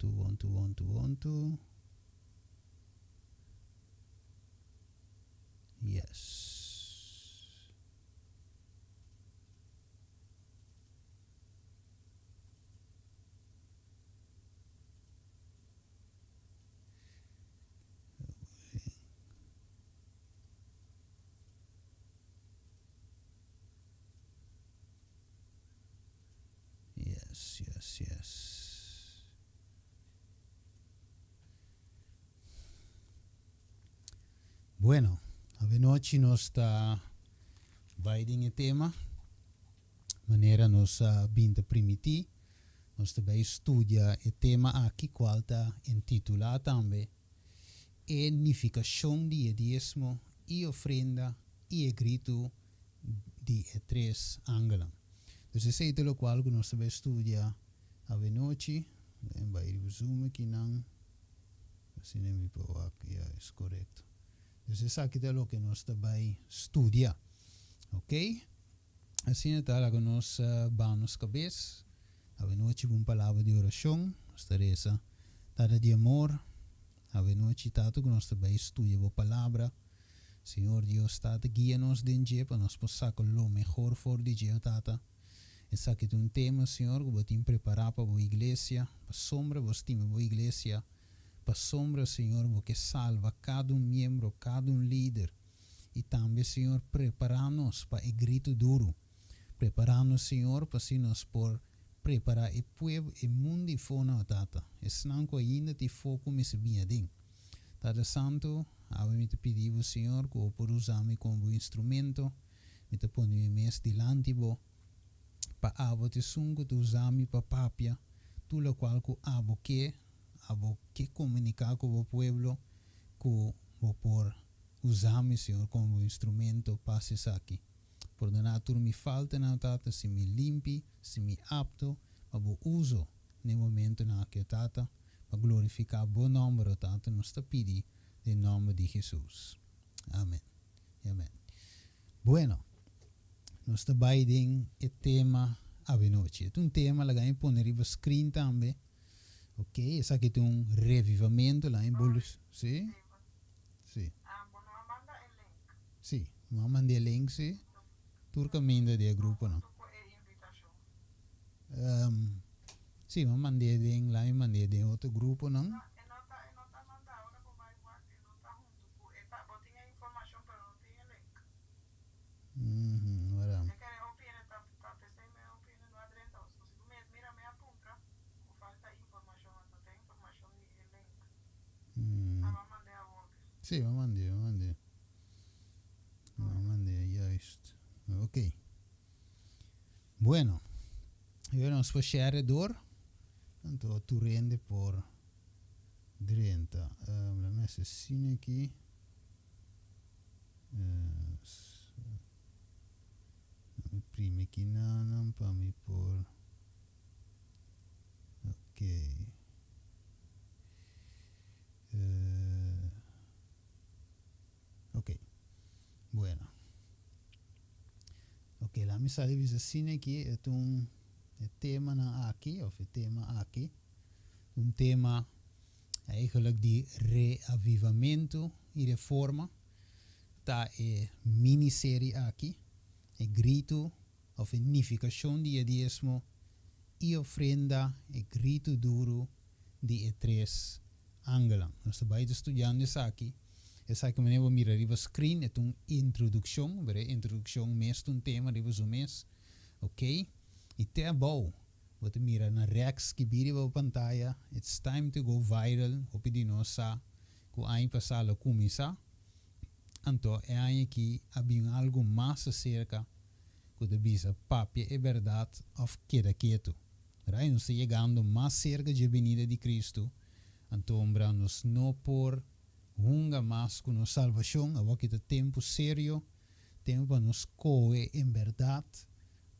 Bontu, bontu, bontu, bontu. Yes. Yes, yes, yes. Bueno, avenochi nos ta bai den e tema. Manera nos a bin ta primití, nos ta bai studia e tema aki kual ta entitulá tambe E nifikashon di e diesmo i ofrenda i e gritu di e tres angelnan. Dus esei ta lokual ku nos ta bai studia avenochi. Den bai riba Zoom akinan. Asina mi por wak. Ya, es korekto. Dus esaki ta loke nos ta bai studia. Ok. Asina ta laga nos baha nos kabes. Avenochi ku un palabra di orashon. Nos ta resa, Tata di amor, avenochi Tata ku nos ta bai studia bo palabra. Señor Dios Tata guia nos den dje pa nos por saka lo mehor for di dje, o Tata. Esaki ta un tema, Señor, ku bo tin prepará pa bo iglesia, pasobra bo stima bo iglesia, pasobra, Señor, bo ke salba kada un miembro, kada un lider, i tambe, Señor, prepará nos pa e gritu duru. Prepará nos, Señor, pa asina nos por prepará e pueblo, e mundu i fonan, o Tata, esnan ku ainda tin fo ku mester bini aden. Tata Santu, awe mi ta pidi Bo, Señor, ku Bo por usa mi komo Bo instrumento. Mi ta pone mi mes dilanti Bo, pa Abo ta esun ku ta usa mi pa papia tur lokual ku Abo ke, Abo ke komuniká ku Bo pueblo, ku Bo por usa mi, Señor, komo Bo instrumento pa hasi esaki. Pordoná tur mi faltanan, Tata, si mi limpi, si mi apto pa Bo uso n'e momentonan aki, o Tata, pa glorifiká Bo nòmber, o Tata, nos ta pidi den nòmber di Hesus. Amen i amen. Bueno, nos ta bai den e tema avenochi. E ta un tema, laga mi pone riba screen tambe. Ok, esaki ta un revivamento, laga mi bolu, si? Si. Bo no a manda e link? Si, mi a manda e link, si. Tur kaminda di e gruponan. Huntu ku e invitashon? Si, mi a mand'é den, laga mi mand'é den otro gruponan. No, e no ta, e no ta manda ora bo bai wak, e no ta huntu ku e ta, bo tin e informashon pero no tin e link. Mhm, wara. E kere hopi hende ta, ta p'esei mi hopi hende no a drenta os. Si bo mira mi a puntra ku falta informashon, anto ta e informashon di e link. Ah, bo a mand'é awor. Si, mi a mand'é, mi a mand'é. Mi a mand'é, juist. Ok. Bueno, yo nos por share door, anto tur hende por drenta. Um, la mester sina aki. Uh, mi primi aki nanan pa mi por. Ok. Uh, Ok. Bueno. Ok, laat mi sali bisa asina aki, e ta un e temanan aki, of e tema aki, un tema eigenlijk di reavivamentu i reforma, ta e miniserie aki, e gritu of e nifikashon di e diesmo i ofrenda, e gritu duru di e tres angelnan. Nos ta bai ta studiando esaki. Esaki manera bo mira riba screen e ta un introdukshon, pero e introdukshon mes ta un tema riba su mes. Ok, i te abou bo ta mira na rèks skibí riba bo pantaya, It's time to go viral. Hopi di nos sa ku aña pasá lo kuminsá. Anto e aña aki a bin algu mas aserka ku ta bisa papia e bèrdat òf keda ketu. Right? Nos ta yegando mas serka dje benida di Kristu, anto ombra nos no por hunga mas ku nos salbashon. Awor ki ta tempu serio, tempu pa nos skohe en bèrdat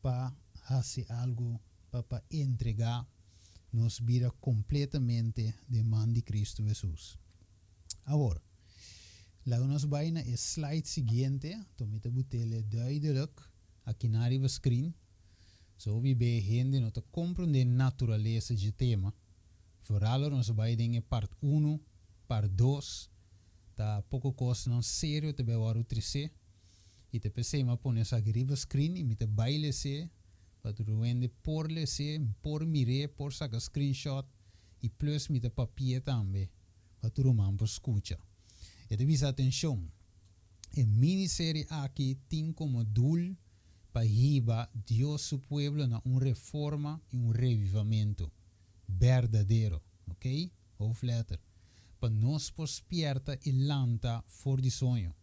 pa hasi algu pa pa entregá nos bida kompletamente den man di Kristu Hesus. Awor, laga nos bai na e slide siguiente, anto mi ta butele duidelijk akinan riba screen. So hopi be hende no ta comprende naturalesa dje tema. Vooral ora nos a bai den e part unu, part dos, ta poko kosnan serio ta bai wòrdu tresé. I ta p'esei mi a pone esaki riba screen i mi ta bai les'é pa tur hende por les'é, por mir'é, por saka screenshot i plus mi ta papi'é tambe pa tur ruman por skucha. E ta bisa atenshon, e miniserie aki tin komo dul pa hiba Dios su pueblo na un reforma i un revivamentu berdadero, ok, hoofdletter, pa nos por spierta i lanta for di soño.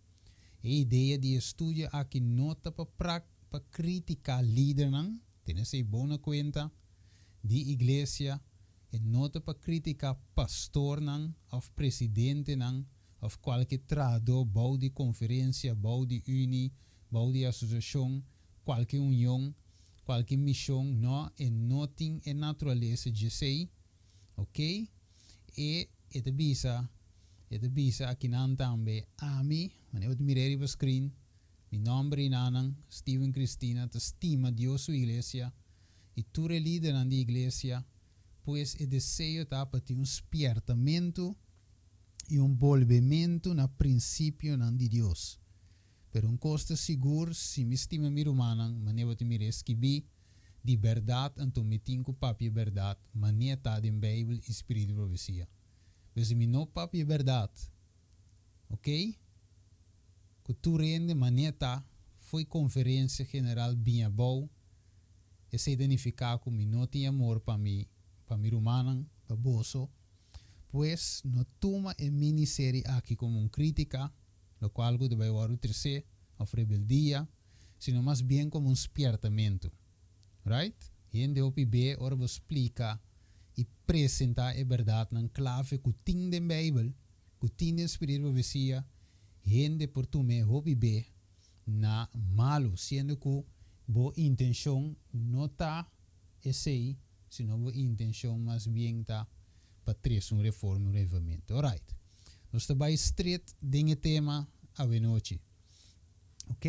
E idea di e studio aki no ta pa prak pa critica lidernan, tene esey bon na cuenta, di iglesia, e no ta pa critica pastornan of presidentenan of cualke trahador bou di conferencia, bou di uni, bou di asociacion, cualke union, cualke mision, no, e no tin e naturalesa djesey, ok, e e ta bisa, e ta bisa akinan tambe, ami, manera bo ta mira riba screen, mi nomber i nanan, Steven Cristina, ta stima Dios su iglesia i tur e lidernan di iglesia, pues e deseo ta pa tin un spiertamentu i un bolbementu na principionan di Dios. Pero un kos ta sigur, si mi stima mi rumannan, manera bo ta mira e skibí, di bèrdat, anto mi tin ku papia bèrdat, manera ta den Beibel i spiritu di profesia. Pero si mi no papia bèrdat, ok, ku tur hende manera ta, fo'i konferensia general bin abou, esei ta nifiká ku mi no tin amor pa mi pa mi rumannan, pa boso. Pues, no tuma e miniserie aki komo un krítika, lokual ku ta bai wòrdu tresé, òf rebeldia, sino mas bien komo un spièrtamentu. Right? Hende hopi be ora bo splika i presentá e bèrdatnan klave ku tin den Beibel, ku tin den spiritu profesia, hende por tum'é hopi be na malu, siendo ku bo intenshon no ta esei, sino bo intenshon mas bien ta pa trese un reforma, un revivamentu. Alright. Nos ta bai stret den e tema awenochi. Ok?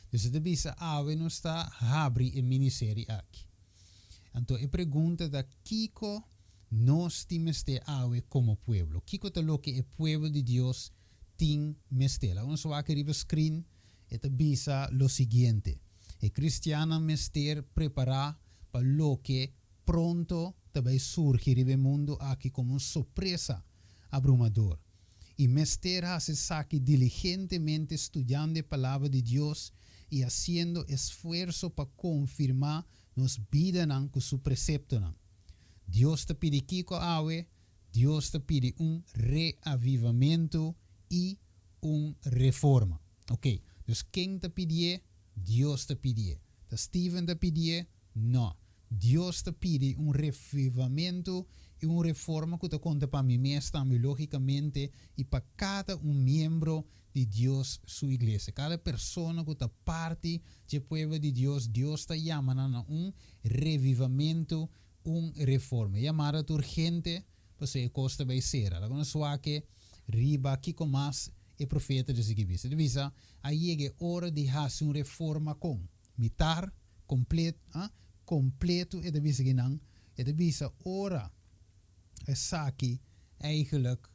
Dus e ta bisa awe nos ta habri e miniserie aki. Anto e pregunta ta kiko nos tin mester awe komo pueblo? Kiko ta loke e pueblo di Dios tin mester? Laga nos wak riba screen, e ta bisa lo siguiente, E kristiannan mester prepará pa loke pronto ta bai surgi riba e mundu aki komo un sorpresa abrumador. I mester hasi esaki diligentemente studiando e Palabra di Dios i hasiendo esfuerso pa konfirmá nos bidanan ku su preseptonan. Dios ta pidi kiko awe? Dios ta pidi un reavivamentu i un reforma. Oke, dus ken ta pidié? Dios ta pidié. Ta Steven ta pidié? No. Dios ta pidi un revivamentu i un reforma ku ta konta pa mi mes tambe lógikamente i pa kada un miembro di Dios su iglesia. Kada persona ku ta parti dje pueblo di Dios, Dios ta yama nan na un revivamentu, un reforma. E yamada ta urgente pasobra e kos ta bai sera. Laga nos wak riba kiko mas e profeta ta sigui bisa. E ta bisa, A yega e ora di hasi un reforma kon? Mitar, komplet, ah, kompletu e ta bisa kinan, e ta bisa ora esaki eigenlijk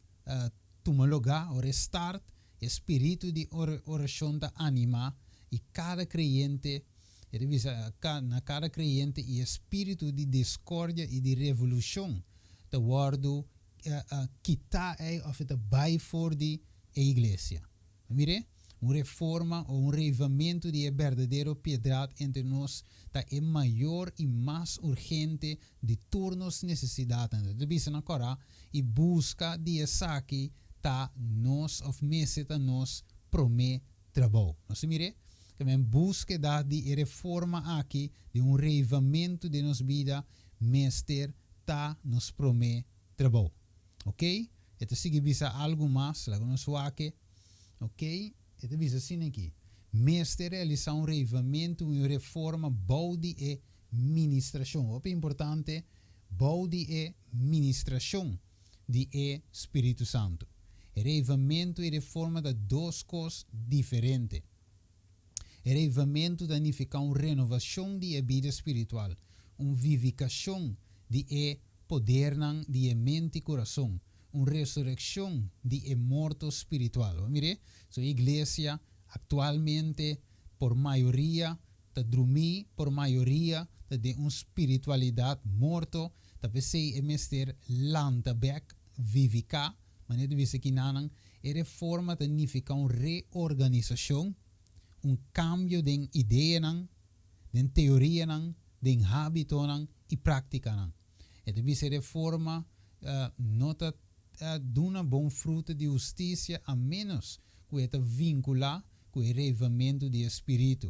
tuma lugá, ora e start, e spiritu di orashon ta animá i kada kreyente, e ta bisa na kada kreyente i e spiritu di diskordia i di revolushon ta wòrdu kitá ei òf e ta bai for di e iglesia. Mir'é, un reforma o un reivamentu di e berdadero piedad entre nos ta e mayor i mas urgente di tur nos nesesidatnan. Ta bisa na kòrá i buska di esaki ta nos òf mester ta nos promé trabou. Nos ta mir'é? Ta men búskeda di e reforma aki, di un reivamentu den nos bida, mester ta nos promé trabou. Ok, e ta sigui bisa algu mas, laga nos wak e. Ok, e ta bisa asina aki, Mester realisá un reivamentu i un reforma bou di e ministrashon, hopi importante, bou di e ministrashon di e Spiritu Santu. E reivamentu i reforma ta dos kos diferente. E reivamentu ta nifiká un renovashon di e bida spiritual, un vivikashon di e. podernan di e mente i kurason, un resurekshon di e morto spiritual. Bo mir'é? So e iglesia aktualmente por mayoria ta drumí, por mayoria ta den un spiritualidat morto, ta p'esei e mester lanta bèk, viviká, manera ta bisa kinanan, e reforma ta nifiká un reorganisashon, un kambio den ideanan, den teorianan, den hábitonan i práktikanan. E ta bisa e reforma no ta duna bon fruta di hustisia a ménos ku e ta vinkulá ku e reivamentu di e spiritu.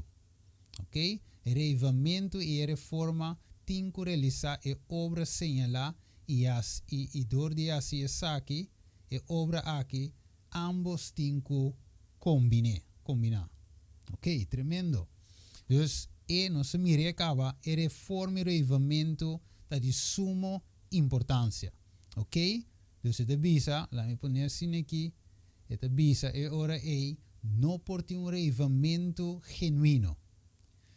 Ok? E reivamentu i e reforma tin ku realisá e obra señalá i i i dor di hasi esaki, e obra aki, ambos tin ku kombiné, kombiná. Ok, tremendo. Dus e nos a mira e kaba, e reforma i reivamentu ta di sumo importansia. Ok? Dus e ta bisa, laat mi pone asina aki, e ta bisa e ora ei no por tin un reivamentu genuino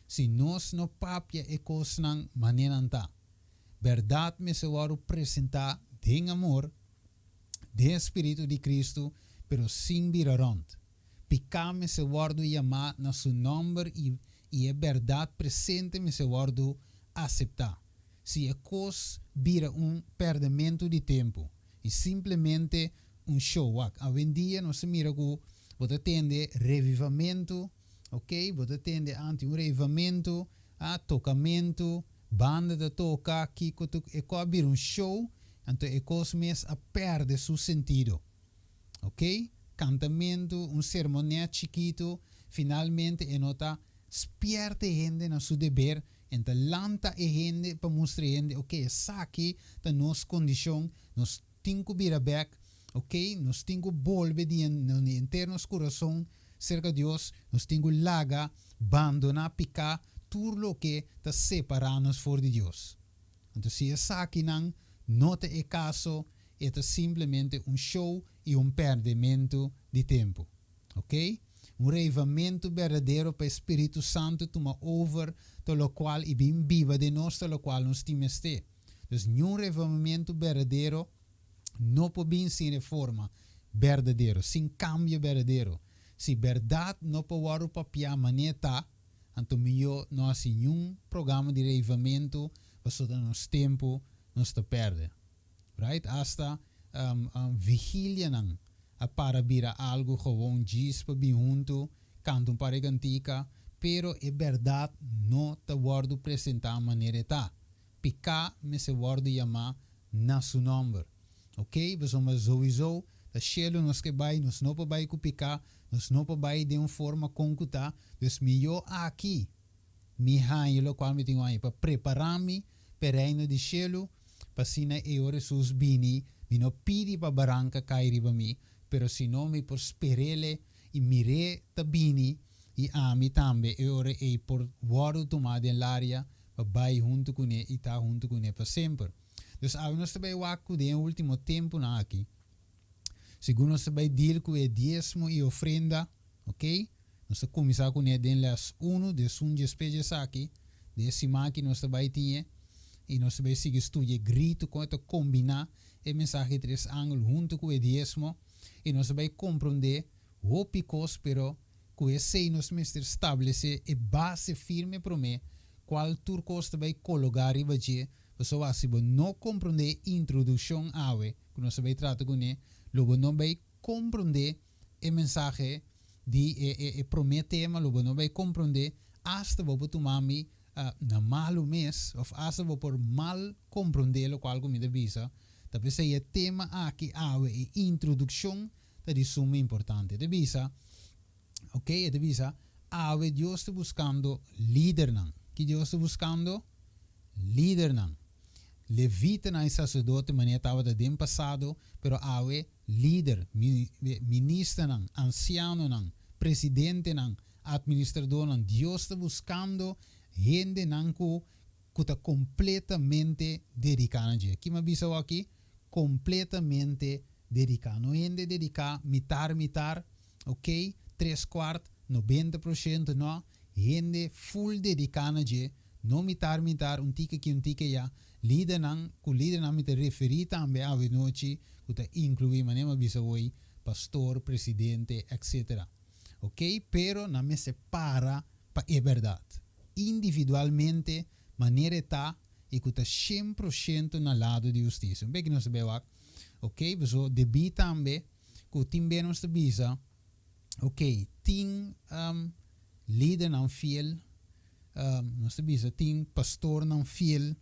si nos no papia e kosnan manera nan ta. Bèrdat mester wòrdu presentá den amor, den e spiritu di Kristu, pero sin bira rònt. Piká mester wòrdu yamá na su nòmber i i e bèrdat presente mester wòrdu aseptá. Si e kos bira un pèrdèmentu di tempu i simplemente un show, wak, awendia nos ta mira ku bo ta tende revivamentu, ok, bo ta tende anti un revivamentu, a tokamentu, banda ta toka, kiko tu, e kos a bira un show, anto e kos mes a pèrdè su sentido. Ok, kantamentu, un sermonèt chikitu, finalmente e no ta spièrta e hende na su deber, en ta lanta e hende pa mustra e hende, ok, esaki ta nos kondishon, nos tin ku bira bèk, ok, nos tin ku bolbe di henter nos kurason serka Dios, nos tin ku laga, bandoná piká, tur loke ta separá nos for di Dios. Anto si esakinan no ta e kaso, e ta simplemente un show i un pèrdementu di tempu. Ok? Un reivamentu berdadero pa e Spiritu Santu tuma over ta lokual i bin biba den nos ta lokual nos tin mester. Dus niun reivamentu berdadero no por bin sin reforma berdadero, sin kambio berdadero. Si bèrdat no por wòrdu papiá manera ta, Anto mihó no hasi niun programa di reivamentu pasobra nos tempu nos ta pèrdè. Right? Asta vigilianan a para bira algu gewoon djis pa bin huntu, kanta un par e kantika, pero e bèrdat no ta wòrdu presentá manera e ta. Piká mester wòrdu yamá na su nòmber. Ok, pasobra souiso ta shelu nos ke bai, nos no por bai ku piká, nos no por bai den un forma kon ku ta, dus mihó aki mi haña lokual mi tin ku haña pa prepará mi pa e reino di shelu, pa asina e ora Hesus bini mi no pidi pa baranka kai riba mi, pero sino mi por sper'Ele i mir'é ta bini i ami tambe e ora ei por wòrdu tumá den laria pa bai huntu kuné i ta huntu kuné pa semper. Dus awe nos ta bai wak ku den e ultimo tempunan aki, segun nos ta bai deal ku e diesmo i ofrenda, ok, nos ta kuminsá kuné den les unu, des un djes pe djes aki, den e siman aki nos ta bai tin e, i nos ta bai sigui studia e gritu kon e ta kombiná e mensahe di tres angel huntu ku e diesmo, i nos ta bai komprondé hopi kos, pero ku esei nos mester stablesé e base firme promé, kual tur kos ta bai kologá riba dje. Pasobra si bo no komprondé e introdukshon awe ku nos ta bai trata kuné, lo bo no bai komprondé e mensahe di e e e promé tema, lo bo no bai komprondé asta bo por tuma mi na malu mes òf asta bo por mal komprondé lokual ku mi ta bisa. Ta p'esei e tema aki awe, e introdukshon, ta di suma importante. E ta bisa, ok, e ta bisa, awe Dios ta buskando lidernan. Ki Dios ta buskando? Lidernan. Levitanan i saserdote manera tabata den pasado, pero awe lider, ministernan, ansianonan, presidentenan, administradornan. Dios ta buskando hendenan ku ku ta kompletamente dediká na dje. Ki mi a bisa awor aki? Kompletamente dediká. No hende dediká mitar mitar, ok, tres kuart, 90%, no. Hende full dediká na dje, no mitar mitar, un tiki aki un tiki ayá. Lidernan, ku lidernan mi ta referí tambe awe nochi ku ta inkluí manera mi a bisa hoy, pastor, presidente, etc. Ok, pero nan mester para pa e bèrdat. Individualmente, manera e ta i ku ta shen pro shento na lado di hustisia. Un beki nos ta bai wak, ok, paso debí tambe ku tin be nos ta bisa, ok, tin lidernan fiel, nos ta bisa tin pastornan fiel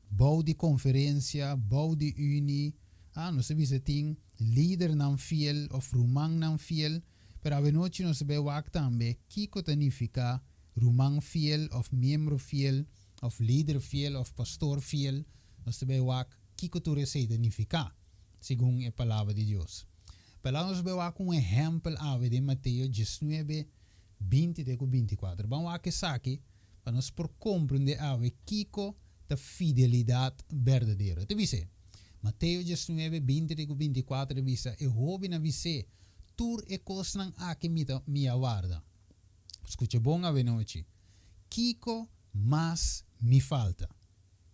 bou di konferensia, bou di uni, ah, nos ta bisa tin lidernan fiel òf rumannan fiel, pero awenochi nos ta bai wak tambe kiko ta nifiká ruman fiel òf miembro fiel òf lider fiel òf pastor fiel, nos ta bai wak kiko tur esei ta nifiká segun e Palabra di Dios. Pero laga nos bai wak un ehèmpel awe den Mateo diesnuebe, 20 te ku 24. Ban wak esaki pa nos por komprendé awe kiko ta fidelidat berdadero. E ta bis'é, Mateo 19, 20 te ku 24 ta bisa, E hóben a bis'é, Tur e kosnan aki mi ta mi a warda. Skucha bon awenochi. Kiko mas mi falta?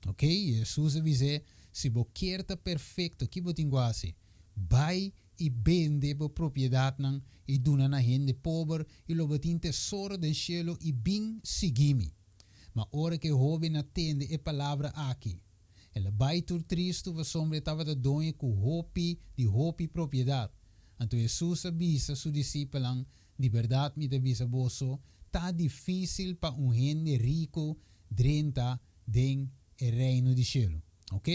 Ok, Hesus a bis'é, Si bo kier ta perfekto, ki bo tin ku hasi? Bai i bende bo propiedatnan i duna na hende pober, i lo bo tin tesoro den shelu, i bin sigui mi. Ma ora ku e hóben a tende e palabra aki, el a bai tur tristu pasobra e tabata doño ku hopi di hopi propiedat. Anto Hesus a bisa su disipelnan, Di bèrdat mi ta bisa boso, ta difísil pa un hende riku drenta den e Reino di shelu. Ok?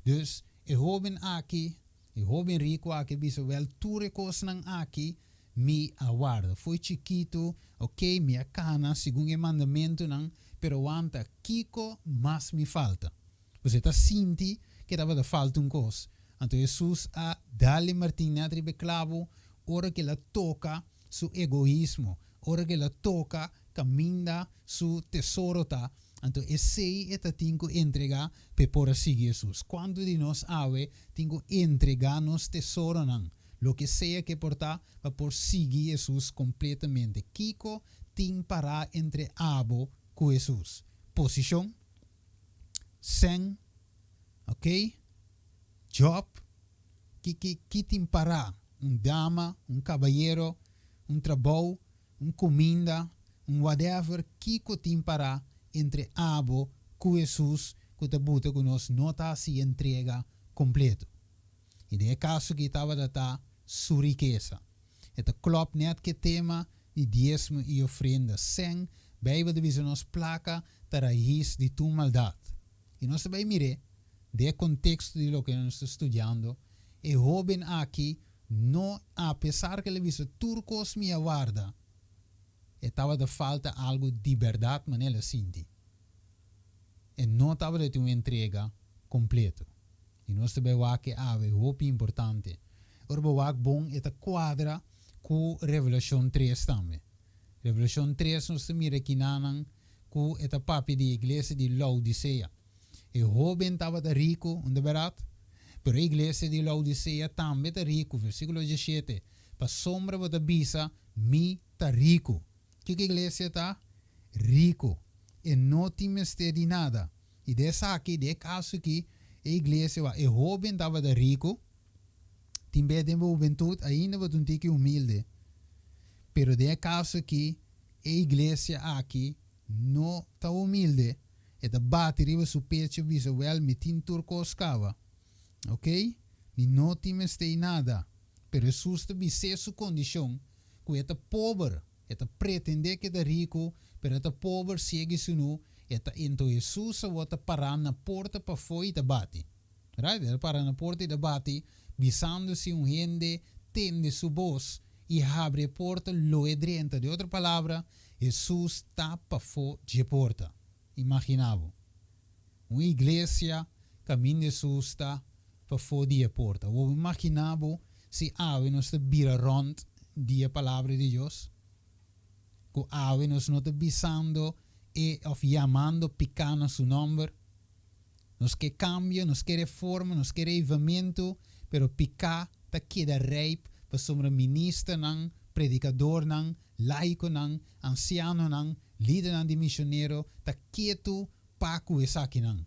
Dus, e hóben aki, e hóben riku aki a bisa, Wèl, tur e kosnan aki mi a warda. Fo'i chikitu, ok, mi a kana segun e mandamentunan, pero wanta, kiko mas mi falta? Pues e ta sinti ku e tabata falta un kos. Anto Hesus a dal e martin nèt riba e klabu ora ku el a toka su egoismo, ora ku el a toka kaminda su tesoro ta. Anto esei e ta tin ku entregá pa e por a sigui Hesus. Kuantu di nos awe tin ku entregá nos tesoronan, loke sea ku e por ta, pa por sigui Hesus kompletamente? Kiko tin pará entre abo ku Hesus? Posishon? Sèn, ok, job, ki ki ki tin pará? Un dama, un kabayero, un trabou, un kuminda, un whatever, kiko tin pará entre abo ku Hesus ku ta buta ku nos no ta hasi entrega kompleto? I den e kaso aki tabata ta su rikesa. E ta klòp nèt ku e tema di diesmo i ofrenda. Sèn, Beibel ta bisa nos plaka ta rais di tur maldat. I nos ta bai mir'é den e konteksto di loke nos ta studiando. E hóben aki no, apesar ku el a bisa tur kos mi a warda, e tabata falta algu di bèrdat manera el a sinti. E no tabata tin un entrega kompleto. I nos ta bai wak e awe hopi importante. Ora bo wak bon e ta kuadra ku Revelashon tres tambe. Revelashon tres nos ta mira kinanan ku e ta papia di e iglesia di Laodisea. E hoben tabata riku, unda berat? Pero e iglesia di Laodisea tambe ta riku, versikulo diesshete, Pasobra bo ta bisa, Mi ta riku. Kiko iglesia ta? Riku. E no tin mester di nada. I den esaki, den e kaso aki, e iglesia wak e hoben tabata riku, tin bes den bo hubentut ainda bo ta un tiki humilde, pero den e kaso aki e iglesia aki no ta humilde, e ta bati riba su pecho bisa wèl mi tin tur kos kaba, ok, mi no tin mester nada, pero Hesus ta bis'é su kondishon ku e ta pober. E ta pretendé ku e ta riku, pero e ta pober, siegu i sunú. E ta ento Hesus awor ta pará na porta pafó i ta bati. Right? E ta pará na porta i ta bati, bisando si un hende tende su bos i habri e porta, lo e drenta. Den otro palabra, Hesus ta pafó dje porta. Imaginá bo. Un iglesia kaminda Hesus ta pafó di e porta. Bo imaginá bo si awe nos ta bira rònt di e Palabra di Dios? Ku awe nos no ta bisando e òf yamando piká na su nòmber? Nos ke kambio, nos ke reforma, nos ke reivamentu, pero piká ta keda rijp pasobra ministernan, predikadornan, laikonan, ansianonan, lidernan di misionero ta ketu pa ku esakinan.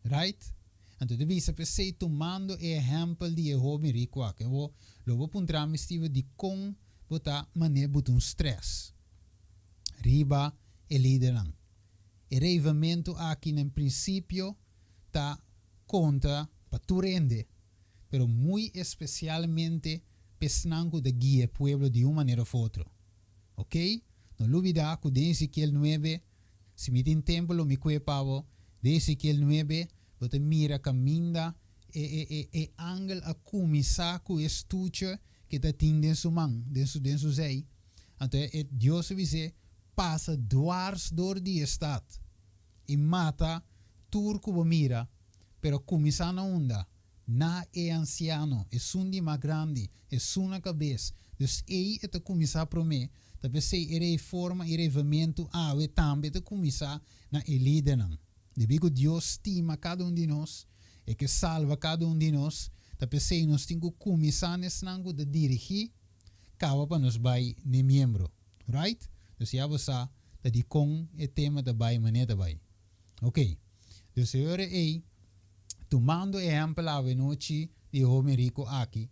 Right? Anto ta bisa p'esei tumando e ehèmpel di e hóben riku aki. Awor, lo bo puntra mi, Steven, dikon bo ta manera bo ta un strès riba e lidernan? E reivamentu aki na prinsipio ta konta pa tur hende, pero muy espesialmente p'esnan ku ta guia e pueblo di un manera òf otro. Ok? No lubidá ku den Ezekiel nuebe, si mi tin tempu lo mi kue pa bo, den Ezekiel nuebe bo ta mira kaminda e e e e angel a kuminsá ku e stuche ke ta tin den su man, den su den su zei. Anto e Dios a bis'é, Pasa dwars dor di e stat i mata tur ku bo mira, pero kuminsá na unda? Na e ansiano, esun di mas grandi, esun na kabes. Dus ei e ta kuminsá promé. Ta p'esei e reforma i revamentu awe tambe ta kuminsá na e lidernan. Debí ku Dios stima kada un di nos, e ke salba kada un di nos, ta p'esei nos tin ku kuminsá na esnan ku ta dirigí kaba pa nos bai n'e miembro. Right? Dus ya bo sa ta dikon e tema ta bai manera ta bai. Ok. Dus e ora ei, tumando ehèmpel awenochi di e hoben riku aki,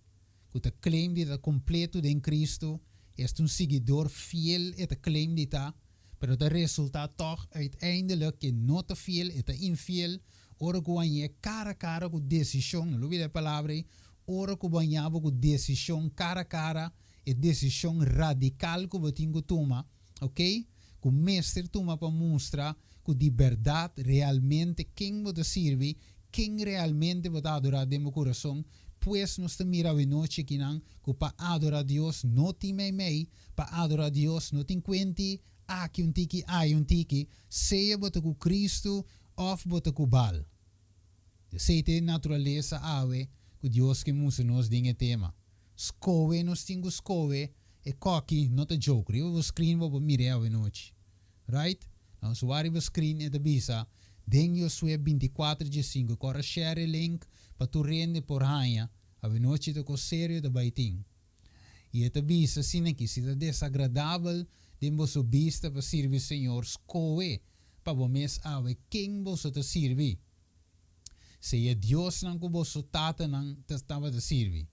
ku ta claim di ta kompleto den Kristu, esta un siguidor fiel e ta claim di ta, pero ta resultá tòg uiteindelijk ke no ta fiel, e ta infiel, ora ku hañ'é kara kara ku desishon, no lo bida e palabra ei, ora ku bo haña bo ku desishon kara kara, e desishon radikal ku bo tin ku tuma, ok, ku mester tuma pa mustra ku di bèrdat realmente ken bo ta sirbi, ken realmente bo ta adorá den bo kurason. Pues nos ta mira awenochi akinan ku pa adorá Dios no tin meimei, pa adorá Dios no tin kuenti aki un tiki ai un tiki, sea bo ta ku Kristu òf bo ta ku Baal. Esei ta e naturalesa awe ku Dios ke mustra nos den e tema. Skohe nos tin ku skohe e koki no ta joke. Riba bo screen bo por mir'é awenochi. Right? Nan suba riba screen e ta bisa den Josué bintikuater diesinku. Kòrda share e link pa tur hende por haña. Awenochi ta kos serio ta bai tin. I e ta bisa asina ki si ta desagradabel den boso bista pa sirbi Señor, skohe pa bo mes awe ken boso ta sirbi. Sea diosnan ku boso tatanan ta tabata sirbi,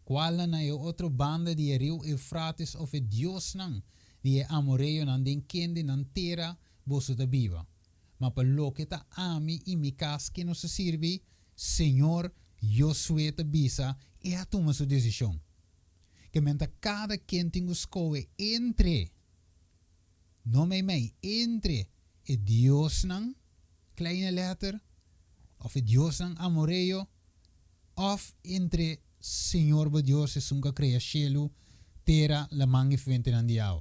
kualnan na e otro banda di e riu Eufrates òf e diosnan di e amoreonan den kende nan tera boso ta biba. Ma pa loke ta ami i mi kas ke nos ta sirbi, Señor, Josué ta bisa, e a tuma su desishon. Ke men ta kada ken tin ku skohe entre, no meimei, entre e diosnan, kleine letter, of e diosnan amoreo, of entre Señor bo Dios esun ku a krea shelu, tera, laman i fuentenan di awa.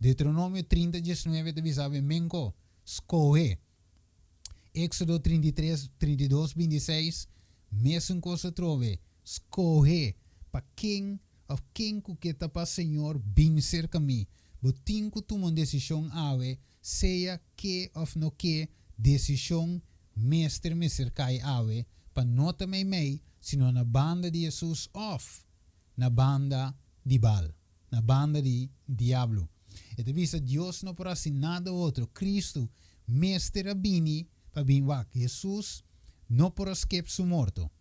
Deuteronomio 30, 19 ta bisa awe menko, skohe. Éxodo 33, 32, 26, mesun kos atrobe, skohe pa ken of ken ku ke ta pa Señor bin serka mi. Bo tin ku tuma un desishon awe Sea ke of no ke, desishon mester mester kai awe pa no ta meimei, sino na banda di Hesus of na banda di Baal, na banda di Diablo. E ta bisa Dios no por hasi nada otro, Cristo mester a bini pa bin wak. Hesus no por a skep su morto.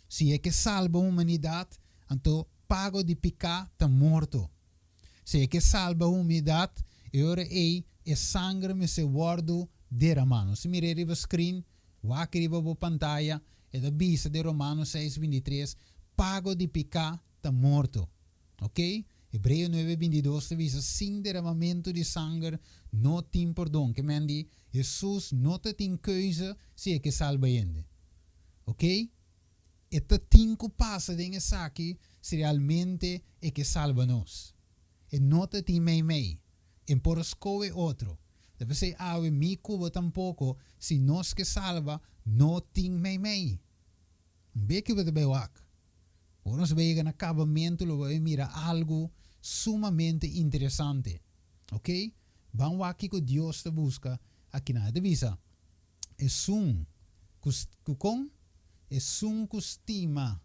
Si e ke salba humanidat, anto pago di piká ta morto. Si e ke salba humidat, e ora ei e sanger mester wòrdu deramá. Nos ta mir'é riba screen, wak riba bo pantaya, e ta bisa den Romanos seis bintitres, Pago di piká ta morto. Ok? Hebreo nuebe bintidos ta bisa, Sin deramamentu di sanger no tin pordon. Ke men di, Hesus no ta tin keuze si e ke salba hende. Ok? E ta tin ku pasa den esaki si realmente e ke salba nos. E no ta tin meimei. E por a skohe otro. Ta p'esei awe mi ku bo tampoko, si nos ke salba, no tin meimei. Un bek ku bo ta bai wak. Ora nos bai yega na kabamentu lo bo bai mira algu sumamente interesante. Ok? Ban wak kiko Dios ta buska akinan. E ta bisa. Esun ku ku kon? Esun ku stima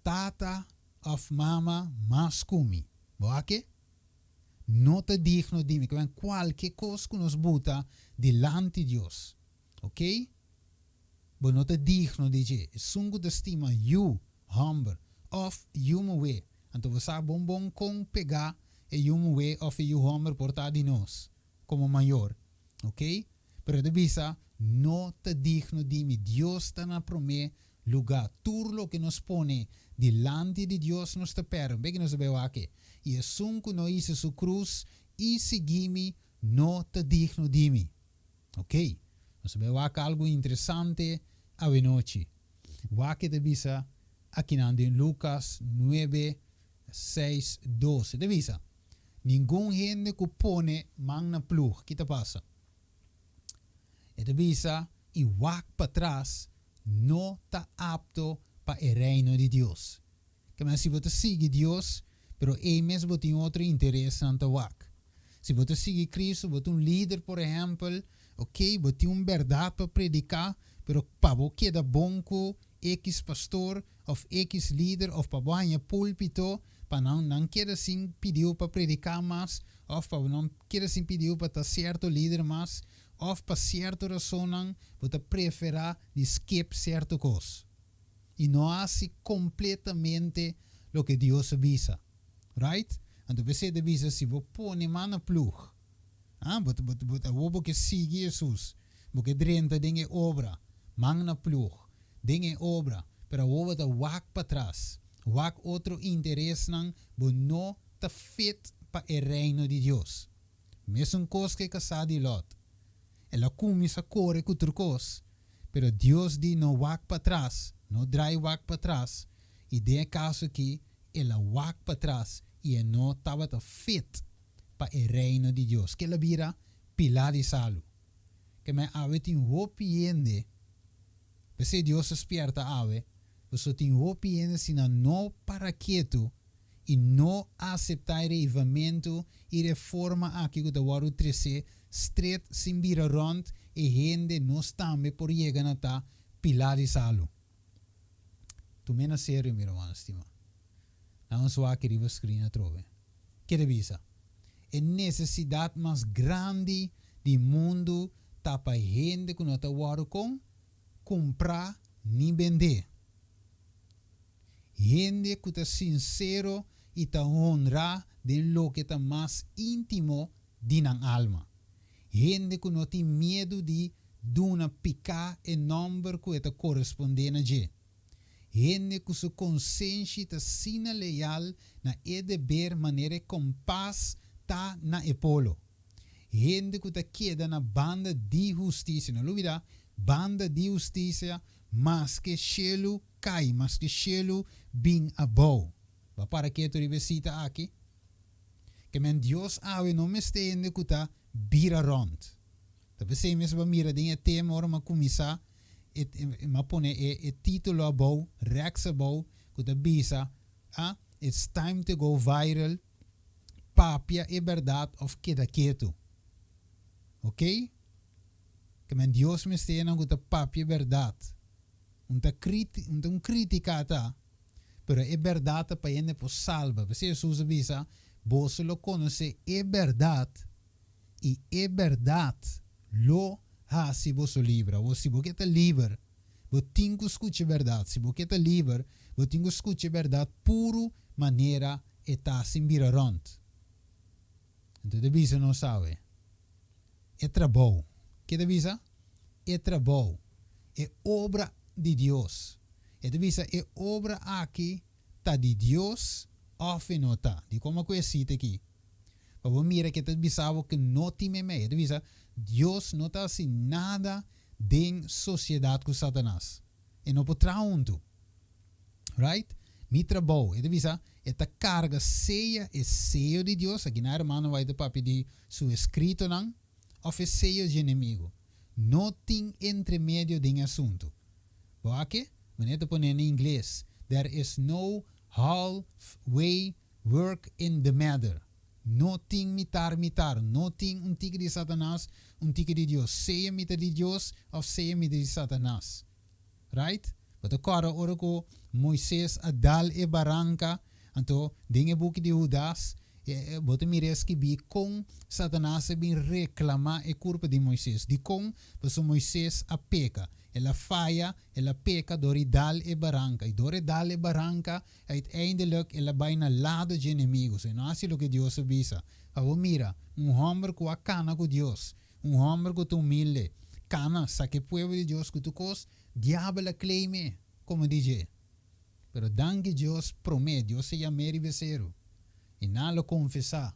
tata òf mama mas ku mi. Bo a ke? No ta digno di mi. Kiben kualke kos ku nos buta dilanti Dios. Ok? Bo no ta digno di dje. Esun ku ta stima yu hòmber òf yu muhé. Anto bo sa bon bon kon pegá e yu muhé òf e yu hòmber por ta di nos komo mayor. Oké? Pero e ta bisa, No ta digno di mi. Dios ta na promé lugá. Tur loke nos pone dilanti di Dios nos ta pèrdè. Beki nos ta bai wak e. I esun ku no hisa su krus i sigui mi no ta digno di mi. Ok, nos ta bai wak algu interesante awenochi. Wak e ta bisa akinan den Lukas nuebe, seis, dos. E ta bisa, Ningun hende ku pone man na plug, ki ta pasa? E ta bisa, I wak patras no ta apto pa e Reino di Dios. Kema si bo ta sigui Dios, pero ei mes bo tin otro interesnan ta wak. Si bo ta sigui Cristo, bo ta un lider por ehempel, ok, bo tin un berdad pa predica, pero pa bo keda bon cu X pastor of X lider of pa bo haña pulpito, pa nan nan keda sin pidiu pa predica mas of pa bo nan keda sin pidiu pa ta cierto lider mas of pa cierto rasonnan bo ta prefera di skip cierto cos. I no hasi kompletamente loke Dios a bisa. Right? Anto p'esei ta bisa si bo pone man na plug, ah, bo ta, bo ta, bo ta, awor bo ke sigui Hesus, bo ke drenta den e obra, man na plug, den e obra, pero awor bo ta wak patras, wak otro interesnan, bo no ta fit pa e Reino di Dios. Mesun kos ku e kasá di Lòt. El a kuminsá kore ku tur kos, pero Dios di no wak patras, no drai wak patras, i den e kaso aki el a wak patras i e no tabata fit pa e Reino di Dios. Kel a bira pilá di salu. Kemey awe tin hopi hende, p'esei Dios a spierta awe, pasobra tin hopi hende si nan no para ketu i no aseptá e reivamentu i reforma aki ku ta wòrdu tresé stret sin bira rònt e hende nos tambe por yega na ta pilá di salu. Tum'é na serio mi ruman stimá. Nan nos wak riba screen atrobe. Ke ta bisa? E nesesidat mas grandi di mundu ta pa hende ku no ta wòrdu kon kumprá ni bendé. Hende ku ta sinsero i ta honrá den loke ta mas íntimo di nan alma. Hende ku no tin miedu di duna piká e nòmber ku e ta korespondé na dje. Hende ku su konsenshi ta asina leal na e deber manera e kompas ta na e polo. Hende ku ta keda na banda di hustisia, no lubidá, banda di hustisia maske shelu Kai maske shelu bin abou. Bo a para ketu riba e sita aki? Ke men Dios awe no mester hende ku ta bira rònt. Ta p'esei mes bo a mira den e tema ora mi a kuminsá e mi a pone e e título abou, rèks abou, ku ta bisa, ah, It's time to go viral, papia e bèrdat òf keda ketu. Oké? Ke men Dios mester hendenan ku ta papia e bèrdat. Un ta kriti, un ta un kritika ta, pero e bèrdat ta pa hende por salba. P'esei Hesus a bisa, Boso lo konosé e bèrdat, i e bèrdat lo hasi boso liber. Awor, si bo ke ta liber, bo tin ku skucha e bèrdat. Si bo ke ta liber, bo tin ku skucha e bèrdat puru manera e ta, sin bira rònt. Anto e ta bisa nos awe, E trabou. Ke ta bisa? E trabou. E obra di Dios. E ta bisa e obra aki ta di Dios of e no ta. Dikon a ku e sita aki? Pa bo mira ke ta bisa bo ke no tin meimei. E ta bisa Dios no ta hasi nada den sosiedat ku Satanas. E no por traha huntu. Right? Mi trabou. E ta bisa, e ta karga sea e seyo di Dios, aki nan hermano White ta papia di su eskritonan, òf e seyo dje enemigu. No tin entremedio den e asuntu. Bo a ke? Manera ta pone na ingles, There is no halfway work in the matter. No tin mitar mitar. No tin un tiki di Satanas, un tiki di Dios. Sea mi ta di Dios òf sea mi ta di Satanas. Right? Bo ta kòrda ora ku Moises a dal e baranka, anto den e buki di Hudas, Bo ta mira skibí kon Satanas a bin reklamá e kurpa di Moises. Dikon? Pasobra Moises a peka. El a faya, el a peka dor di dal e baranka. I dor e dal e baranka, uiteindelijk el a bai na lado dje enemigu. So e no a hasi loke Dios a bisa. Pa bo mira, un hòmber ku a kana ku Dios, un hòmber ku ta humilde, kana, saka e pueblo di Dios ku tur kos, diabel a claim e komo di dje. Pero danki Dios promé Dios a yam'é riba e seru, i nan lo konfesá,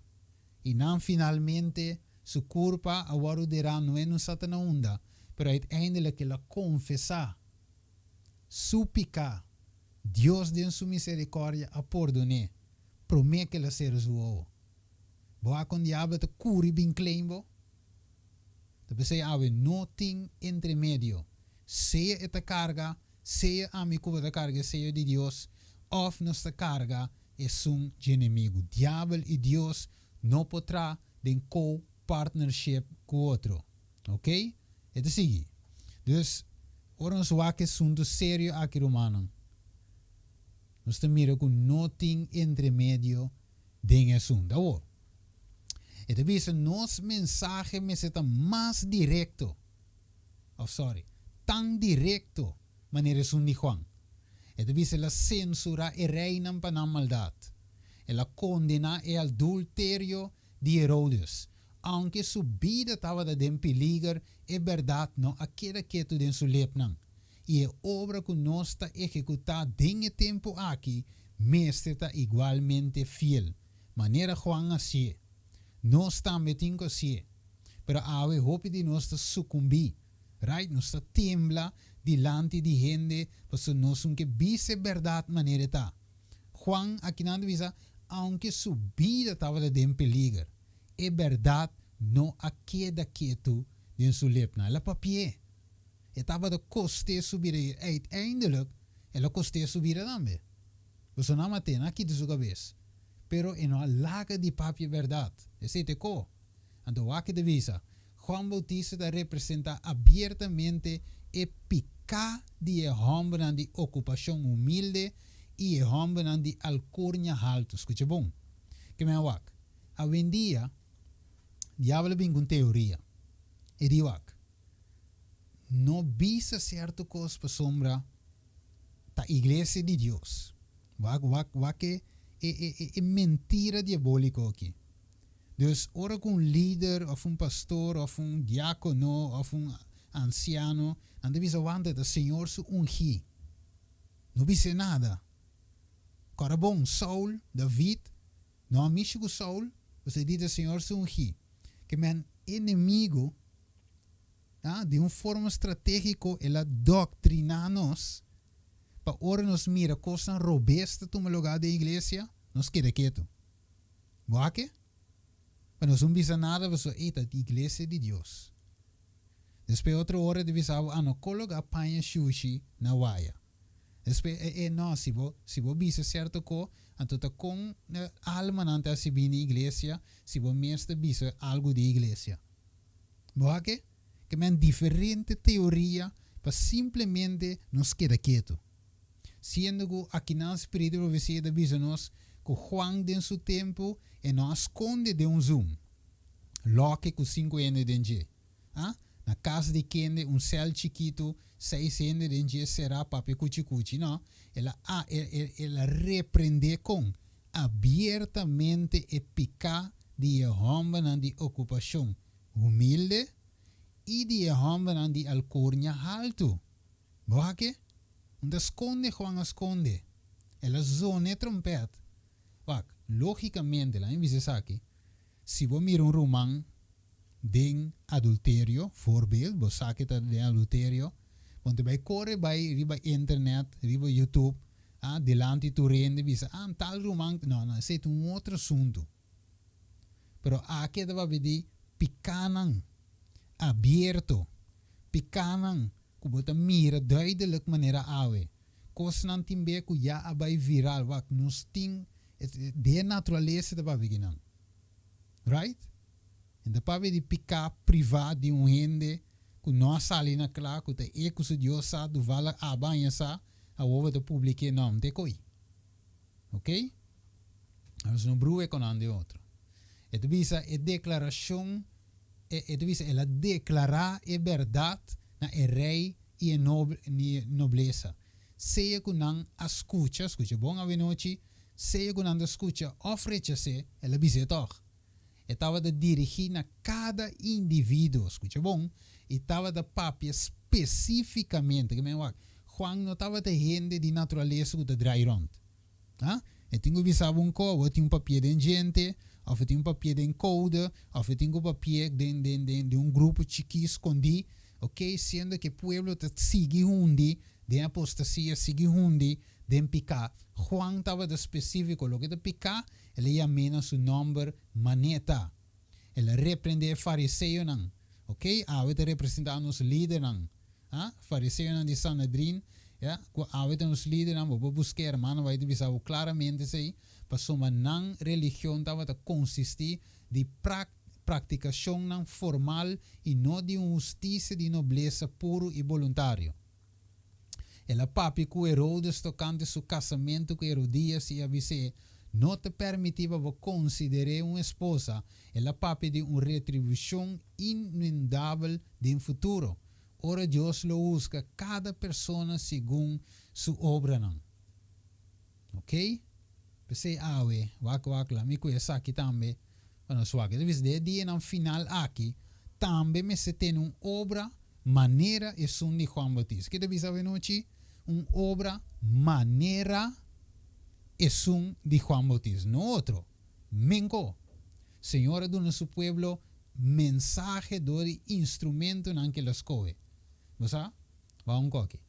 i nan finalmente su kurpa a wòrdu derá no e no sa ta na unda, pero uiteindelijk el a konfesá su piká, Dios den su miserikòrdia a pordon'é promé ku el a sera su wowo. Bo a kon diabel ta kuri bin claim bo? Ta p'esei awe no tin entremedio, sea e ta karga Sea ami ku bo ta karga e seyo di Dios òf nos ta karga esun dje enemigu. Diabel i Dios no por tra den co-partnership ku otro. Ok? E ta sigui. Dus, ora nos wak e asuntu serio aki rumannan, nos ta mira ku no tin entremedio den e asuntu. Awor, e ta bisa nos mensahe mester ta mas direkto. Of sorry, tan directo manera esun di Juan. E ta bisa el a censura e reynan pa nan maldad. El a condena e adulterio di Herodes. Aunke su bida tabata den peliger, e berdad no a keda ketu den su lepnan. I e obra cu nos ta ehecuta den e tempo aki mester ta igualmente fiel, manera Juan a hacié. Nos tambe tin cu hacié. Pero awe hopi di nos ta sukumbí, right? Nos ta tembla dilanti di hende pasobra nos un ke bisa e bèrdat manera e ta. Juan akinan ta bisa, aunke su bida tabata den peliger, e bèrdat no a keda ketu den su lepnan. El a papi'é. E tabata kost'é su bida i uiteindelijk el a kost'é su bida tambe. Pasobra nan a mat'é, nan a kita su kabes. Pero e no a laga di papia e bèrdat. Esei ta e ko. Anto wak ta bisa, Juan Bautista ta representá abiertamente e piká di e hòmbernan di okupashon humilde i e hòmbernan di alkurnia haltu. Skucha bon. Ke men a wak? Awendia, diabel a bin ku un teoria. E di wak, No bisa sierto kos pasobra ta iglesia di Dios. Wak, wak, wak e, e, e, e mentira diabóliko aki. Dus ora ku un lider òf un pastor òf un diákono òf un ansiano, nan ta bisa wanta ta Señor su ungí. No bis'é nada. Kòrda bon, Saul, David, no a mishi ku Saul, pasobra e di ta Señor su ungí. Ke men enemigu, ah, di un forma stratégiko el a doktriná nos pa ora nos mira kosnan robes ta tuma lugá den iglesia, nos keda ketu. Bo a ke? Pa nos un bisa nada pasobra ei ta iglesia di Dios. Despues otro ora di bisa bo a no kologa paña shushi na waya. Despues e e no si bo si bo bisa sierto ko anto ta kon almanan ta hasi bini iglesia si bo mes ta bisa algu di iglesia. Bo a ke? Ke men diferente teoria pa simplemente nos keda ketu. Siendo ku akinan spiritu di profesia ta bisa nos ku Juan den su tempu e no a skonde den un zoom loke ku sinku hende den dje. A Na kas di kende un sèl chikitu, seis hende den dje será papia kuchi kuchi. No, el a el a reprendé kon abiertamente e piká di e hòmbernan di okupashon humilde i di e hòmbernan di alkurnia haltu. Bo a ke? Un ta skonde Juan a skonde. El a zona e trompèt. Wak, lógikamente, laat mi bisa esaki, si bo mira un ruman den adulterio, voorbeeld, bo sa ke ta den adulterio, bo no ta bai kore bai riba internet, riba YouTube, ah, dilanti tur hende bisa, ah, tal ruman, no, no, esei ta un otro asuntu. Pero aki e ta papia di pikánan abierto, pikánan ku bo ta mira duidelijk manera awe. Kosnan tin be ku ya a bai viral. Wak, nos tin den e naturalesa ta papia kinan. Right? E ta papia di piká privá di un hende ku no a sali na kla, ku ta e ku su Dios sa, duvallig aba haña sa, awor bo ta publik'é. No, no ta e koi. Ok? Nos no brua e konan den otro. E ta bisa e deklarashon, e ta bisa el a deklará e bèrdat na e rei i e noblesa. Sea ku nan a skucha, skucha bon awenochi, sea ku nan ta skucha òf rechas'é, el a bis'é tòg. E tabata dirigí na kada individuo, skucha bon, i tabata papia spesífikamente. Ke men wak, Juan no tabata hende di naturalesa ku ta drai rònt. Ha? E tin ku bisa bo un ko, bo tin un papié den djente, òf e tin un papié den koude, òf e tin ku papié den den den den un grupo chikí skondí, ok, siendo ku e pueblo ta sigui hundi den apostasia, sigui hundi den piká. Juan tabata spesífiko, loke ta piká, el a yam'é na su nòmber maneta. El a reprendé e fariseonan, ok, awe ta representá nos lidernan. Ha? Fariseonan di Sanedrin, ya, ku awe ta nos lidernan, bo por busk'é, hermano bai ta bisa bo klaramente esei, pasobra nan religion tabata konsistí di prak praktikashonnan formal i no di un hustisia di noblesa puru i boluntario. El a papia ku Herodes tokante su kasamentu ku Herodias i a bis'é, No ta permití pa bo konsider'é un esposa. El a papia di un retribushon inundabel den futuro, ora Dios lo husga kada persona segun su obranan. Ok? P'esei awe, wak wak, laat mi ku esaki tambe pa nos wak. E ta bisa, den e dianan final aki, tambe mester tene un obra manera esun di Juan Bautista. Ke ta bisa awe nochi? Un obra manera esun di Juan Bautista, no otro. Menko. Señor a duna su pueblo mensahe dor di instrumentonan ke lo skohe. Bo sa? Wou un koki.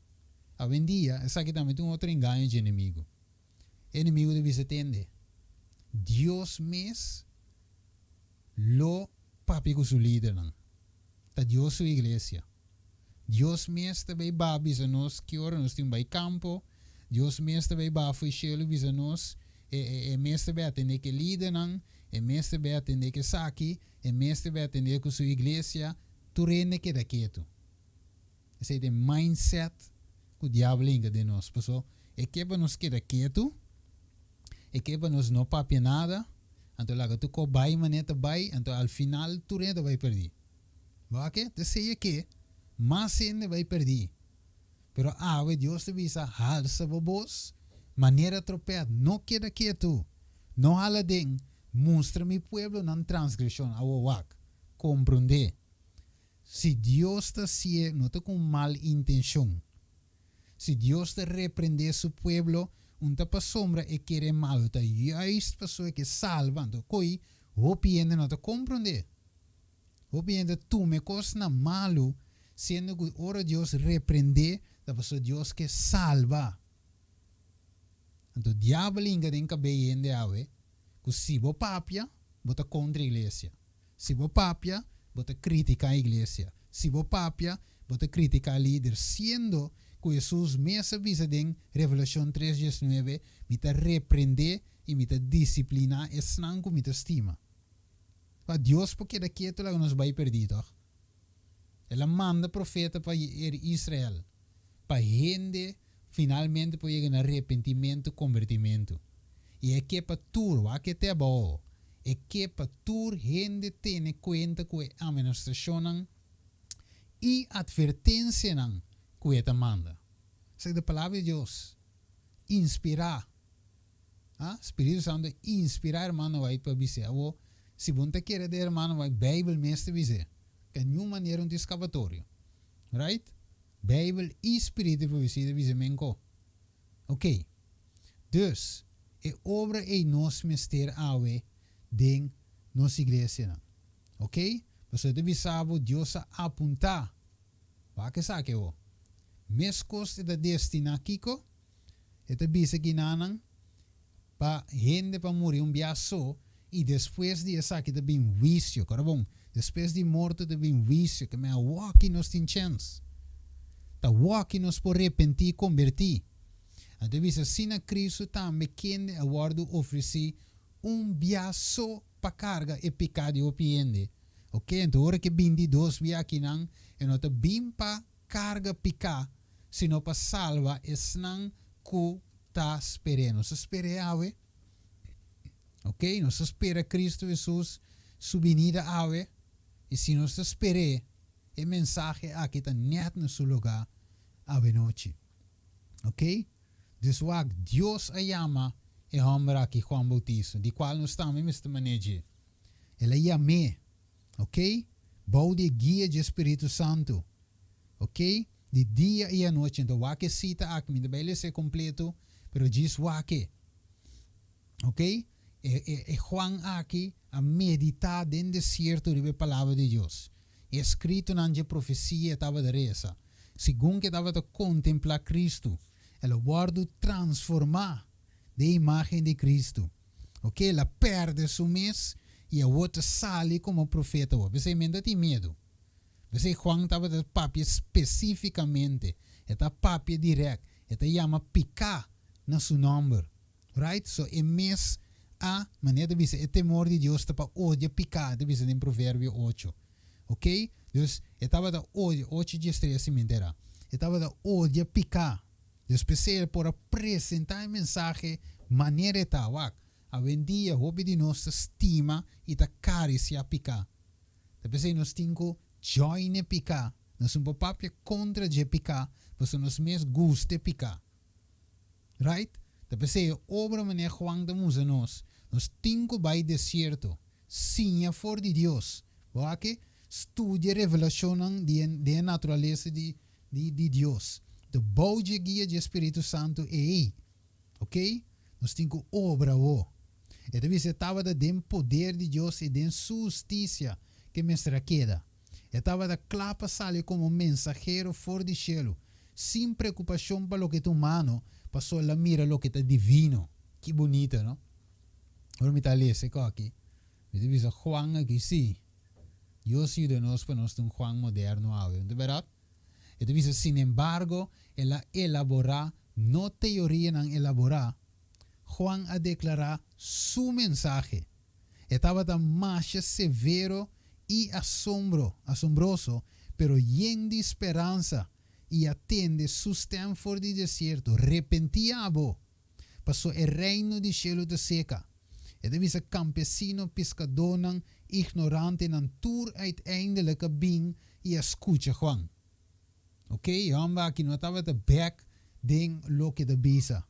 Awendia, esaki tambe ta un otro engaño dje enemigu. E enemigu ta bisa, Tende, Dios mes lo papia ku su lidernan. Ta Dios su iglesia. Dios mes ta bay ba bisa nos ki ora nos tin bay campo, Dios mes ta bay ba fo'i shelu bisa nos, e e e mes ta bay atende ku e lidernan, e mes ta bay atende ku esaki, e mes ta bay atende ku su iglesia, tur hende keda ketu. Esei ta e mindset ku diabel a hinka den nos. Paso e ke pa nos keda ketu, e ke pa nos no papia nada, anto laga tur kos bay manera ta bay, anto al final tur hende ta bay perdí. Wak, ta esei e ke mas hende bai perdí. Pero awe Dios ta bisa, Halsa bo bos manera tropèt, no keda ketu, no hala den, mustra mi pueblo nan transgreshon. Awo wak, komprondé, si Dios ta hasié no ta ku un mal intenshon. Si Dios ta reprendé su pueblo, un ta pasobra e kere malu, ta juist pasobra e ke salba. Anto koi hopi hende no ta komprondé. Hopi hende ta tuma e kosnan malu, siendo ku ora Dios reprendé, ta pasobra Dios ke salba. Anto diabel hinka den kabei hende awe ku si bo papia, bo ta kontra iglesia. Si bo papia, bo ta kritiká iglesia. Si bo papia, bo ta kritiká lider, siendo ku Hesus mes a bisa den Revelashon tres diesnuebe, Mi ta reprendé i mi ta disipliná esnan ku mi ta stima. Pa Dios por keda ketu laga nos bai perdí, tòg? El a manda profeta pa Israel, pa hende finalmente por yega na repentimentu, kombertimentu. I e ke pa tur, wak e te abou, e ke pa tur hende tene kuenta ku e amenastrashonnan i atvertensianan ku e ta manda. Esaki ta e Palabra di Dios, inspirá. Ha? Spiritu Santu a inspirá hermano White pa bis'é. Awor, si bo no ta kere den hermano White, Bijbel mes ta bis'é. Ka niun manera un tin skapatorio. Right? Bijbel i Spiritu pa bis'é ta bis'é menko. Ok. Dus, e obra ei nos mester awe den nos iglesianan. Ok? Pasobra e ta bisa bo Dios a apuntá. Wak esaki awor. Meskos e ta destiná kiko? E ta bisa ginanan pa hende pa muri un bia so i despues di esaki ta bin huisio. Kora bon, despues di morto ta bin huisio, ke men awoki nos tin chèns. Ta awoki nos por repentí i kombertí. Anto e bisa asina Kristu tambe kende a wòrdu ofresí un bia so pa karga e piká di hopi hende. Oke, anto ora ke bin di dos bia akinan, e no ta bin pa karga piká, sino pa salba esnan ku ta sper'é. Nos ta sper'é awe? Ok, nos ta spera Kristu Hesus. Su binida awe? I si nos ta sper'é, e mensahe aki ta nèt na su lugá awe nochi. Ok? Dus wak, Dios a yama e hòmber aki Juan Bautista, di kual nos tambe mester man'é dje. El a yam'é, ok, bou di e guia dje Spiritu Santu. Ok? Di dia i anochi. Anto wak e sita aki, mi ta bai les'é kompleto, pero djis wak e. Ok? E, e, e Juan aki a meditá den desierto riba e Palabra di Dios. E eskritonan dje profesia e tabata resa. Segun ku e tabata kontemplá Kristu, el a wòrdu transformá den e imágen di Kristu. Ok, el a pèrdè su mes i awor ta sali komo profeta awor. P'esei mi no ta tin miedu. P'esei Juan tabata papia spesífikamente. E ta papia dirèkt. E ta yama piká na su nòmber. Right? So e mes a, manera ta bisa, e temor di Dios ta pa odia piká, e ta bisa den Proverbio ocho. Ok? Dus, e tabata odia, ocho diestres si mi entera. E tabata odia piká. Dus p'esei el por a presentá e mensahe manera e ta. Wak, awendia hopi di nos ta stima i ta karisiá piká. Ta p'esei nos tin ku join e piká. Nos no por papia kontra dje piká, pasobra nos mes gusta e piká. Right? Ta p'esei e obra manera Juan ta musa nos, nos tin ku bai desierto, siña for di Dios. Bo aki? Studia revelashonnan di e den e naturalesa di di di Dios. Ta bou dje guia dje Spiritu Santu ei. Ok? Nos tin ku obra awo. E ta bisa e tabata den poder di Dios i den Su hustisia ke mester a keda. E tabata kla pa sali komo mensahero for di shelu, sin preokupashon pa loke ta humano, paso el a mira loke ta divino. Ki bunita, no? Ora mi ta lesa e koki, mi ta bisa, Juan aki si. Dios yuda nos pa nos ta un Juan moderno awe, no ta bèrdat? E ta bisa, Sinembargo, el a elaborá no teorianan elaborá. Juan a deklará su mensahe. E tabata masha severo i asombro, asombroso, pero yen di speransa, i a tende su stèm for di desierto, Repentí abo, paso e reino di shelu ta seka. E ta bisa kampesino, piskadónan, ignorantenan tur uiteindelijk a bin i a skucha Juan. Ok, e hòmber aki no tabata bèk den loke ta bisa.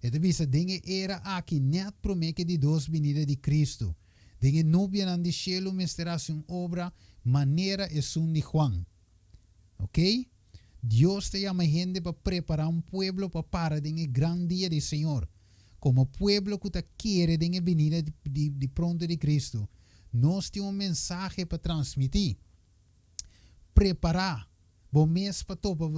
E ta bisa den e era aki nèt promé ke di dos binida di Kristu, den e nubianan di shelu mester hasi un obra manera esun di Juan. Ok? Dios ta yama hende pa prepará un pueblo pa para den e gran dia di Señor. Komo pueblo ku ta kere den e binida di pronto di Kristu, nos tin un mensahe pa transmití. Prepará bo mes pa topa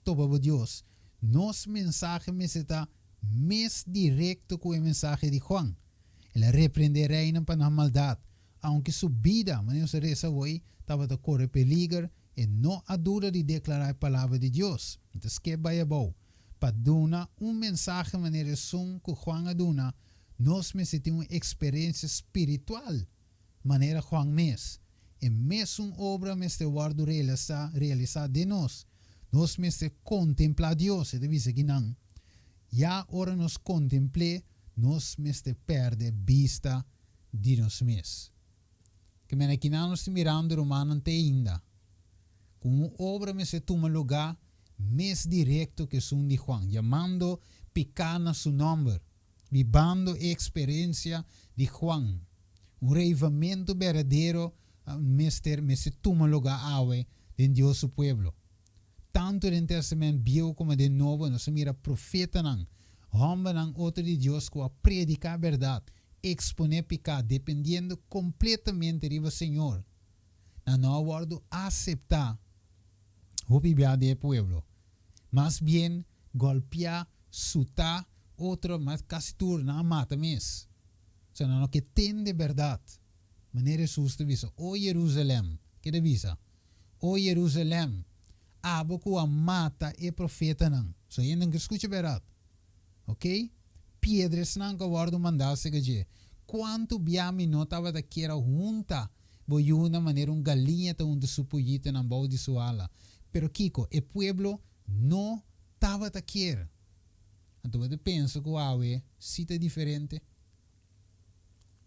topa bo Dios. Nos mensahe mester ta mes direkto ku e mensahe di Juan. El a reprendé reinan pa nan maldat. Aunke su bida, manera nos a resa awor, tabata kore peliger, e no a duda di deklará e palabra di Dios. Mi ta skep bai abou. Pa duna un mensahe manera esun ku Juan a duna, nos mester tin un eksperensia spiritual manera Juan mes. E mesun obra mester wòrdu realisá realisá den nos. Nos mester kontemplá Dios, e ta bisa kinan. Ya ora nos kontempl'é, nos mester pèrdè bista di nos mes. Ke mena kinan nos ta mirando rumannan te ainda. Ku un obra mester tuma lugá mes direkto ku esun di Juan, yamando piká na su nòmber. Bibando e eksperensia di Juan, un reivamentu berdadero mester mester tuma lugá awe den Dios su pueblo. Tantu den Tèstamènt Bieu komo den Nobo nos a mira profetanan, hòmbernan otro di Dios ku a prediká bèrdat, eksponé piká, dependiendo kompletamente riba Señor. Nan no a wòrdu aseptá hopi bia den e pueblo. Mas bien gòlpiá, sutá, otro, mas kasi tur nan a mata mes. So nan no ke tende bèrdat. Manera Hesus ta bisa, O Jerusalèm, ke ta bisa? O Jerusalèm, abo ku a mata e profetanan. So hende no ke skucha bèrdat. Oke? Piedra esnan ku a wòrdu mandá seka dje. Kuantu bia mi no tabata kier a hunta bo yunan manera un galiña ta hunta su poyitonan bou di su ala. Pero kiko? E pueblo no tabata kier. Anto bo ta pensa ku awe si ta diferente?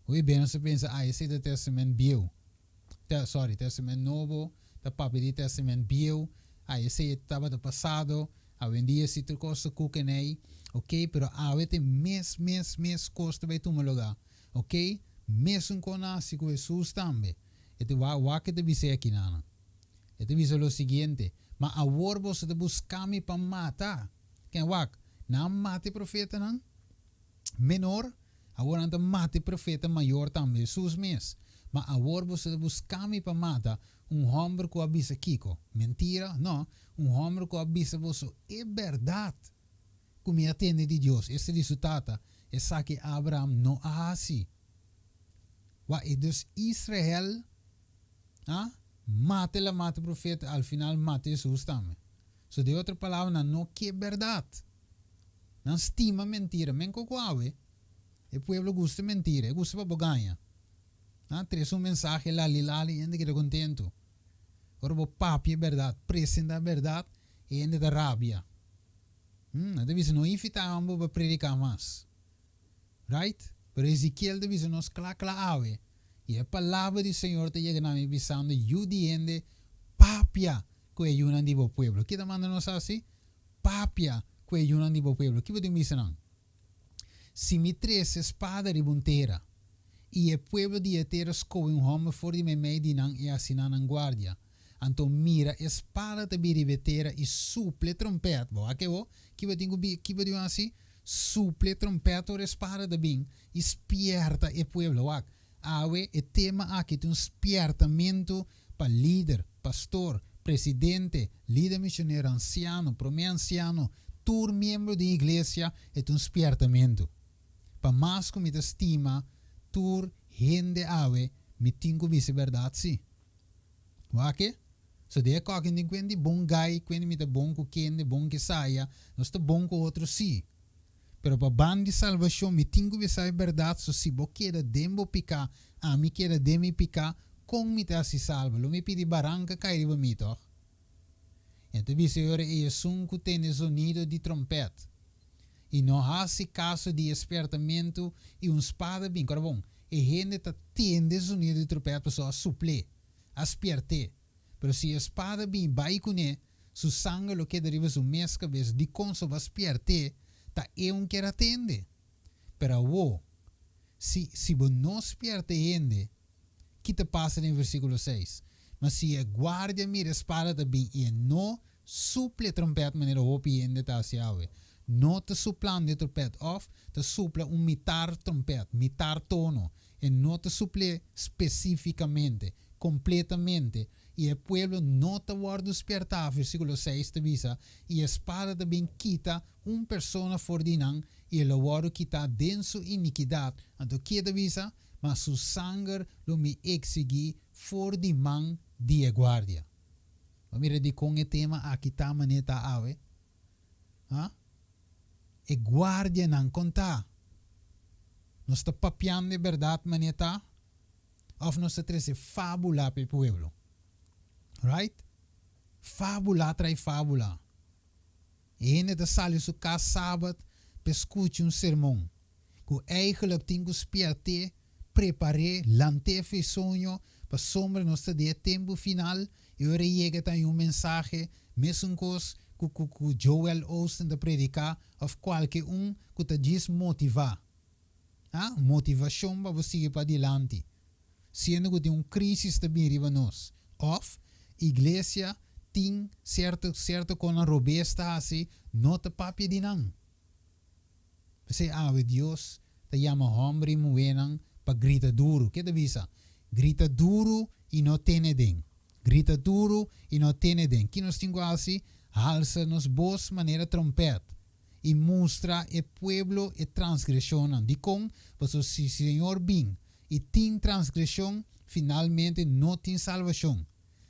Hopi bes nos ta pensa, ah, esei ta Testament Bieu. Te, sorry, Testament Nobo ta papia di Testament Bieu. Ah, esei tabata pasado. Awendia si tur kos ta kuken ei. Ok, pero awe ta e mes, mes, mes kos ta bai tuma lugá. Ok, mesun kon nasi ku Hesus tambe. E ta wak, wak e ta bis'é akinanan. E ta bisa lo siguiente, Ma awor boso ta buska mi pa mata. Ken wak? Nan a mata e profetanan menor, awor nan ta mata e profeta mayor tambe, Hesus mes. Ma awor boso ta buska mi pa mata, un hòmber ku a bisa kiko? Mentira? No, un hòmber ku a bisa boso e bèrdat ku mi a tende di Dios, esta di su tata, esaki Abraham no a hasi. Wak, e dus Israel a mata el a mata e profeta, al final mata Hesus tambe. So den otro palabra nan no ke bèrdat. Nan stima mentira. Men koko awe e pueblo gusta mentira, e gusta pa bo gaña. Nan trese un mensahe lali lali hende keda kontentu. Ora bo papia e bèrdat, presenta e bèrdat, e hende ta rabia. Nan ta bisa no invita bo pa prediká mas. Right? Pero Ezekiel ta bisa nos kla kla awe, I e palabra di Señor ta yega na mi bisando, Yu di hende, papia ku e yunan di bo pueblo. Ki ta manda nos hasi? Papia ku e yunan di bo pueblo. Ki bo tin bisa nan? Si mi trese spada riba un tera, i e pueblo di e tera skohe un hòmber for di meimei di nan i hasi nan nan guardia, anto mira, e spada ta bin riba e tera i supla e trompèt. Bo wak e bo? Ki bo tin ku ki bo tin ku hasi? Supla e trompèt ora e spada ta bin i spièrta e pueblo. Wak, awe e tema aki ta un spièrtamentu pa lider, pastor, presidente, lider misionero, ansiano, promé ansiano, tur miembro di iglesia, e ta un spièrtamentu. Pa mas ku mi ta stima tur hende awe, mi tin ku bisa e bèrdat sí. Wak e? So den e kòki tin kuen di bon gai, kuen di mi ta bon ku kende, bon ke saya, nos ta bon ku otro sí. Pero pa ban di salbashon mi tin ku bisa e bèrdat, so si bo keda den bo piká, ami keda den mi piká, kon mi ta hasi salba? Lo mi pidi baranka kai riba mi, tòg? E ta bisa e ora ei esun ku tende zonido di trompèt i no hasi kaso di e spièrtamentu i un spada bin. Kòrda bon, e hende ta tende zonido di trompèt pasobra a supl'é, a spièrt'é. Pero si e spada bin i bai kuné, su sanger lo keda riba su mes kabes. Dikon so bo a spièrt'é? Ta e un kier a tende. Pero awó, si si bo no spièrta e hende, ki ta pasa den versíkulo seis? Ma si e guardia mira e spada ta bin i e no supla e trompèt manera hopi hende ta hasi awe, no ta suplando e trompèt òf ta supla un mitar trompèt, mitar tono, e no ta supl'é spesífikamente, kompletamente, i e pueblo no ta wòrdu spièrtá, versíkulo seis ta bisa, i e spada ta bin kita un persona for di nan, i e lo wòrdu kitá den su inikidat, anto kie ta bisa? Ma su sanger lo mi eksigí for di man di e guardia. Bo mira dikon e tema aki ta manera ta awe? Ha? E guardianan kon ta? Nos ta papiando e bèrdat manera ta? Òf nos ta trese fábula pa e pueblo? Right? Fábula trae fábula. E hende ta sali su kas sabat p'e skucha un sermon, ku eigelijk tin ku spièrt'é, prepar'é, lant'é for e soño, pasobra nos ta den e tempu final i ora e yega ta haña un mensahe mesun kos ku ku ku Joel Osteen ta prediká òf kualke un ku ta djis motivá. Ha? Motivashon pa bo sigui padilanti. Siendo ku tin un krísis ta bin riba nos. Òf, iglesia tin sierto sierto konan robes ta hasi, no ta papia di nan. P'esei awe Dios ta yama hòmber i muhénan pa grita duru. Ke ta bisa? Grita duru i no tene den. Grita duru i no tene den. Ki nos tin ku hasi? Halsa nos bos manera trompèt. i mustra e pueblo e transgresionnan. Dikon? Pasobra si Señor bin i tin transgresion, finalmente no tin salvacion.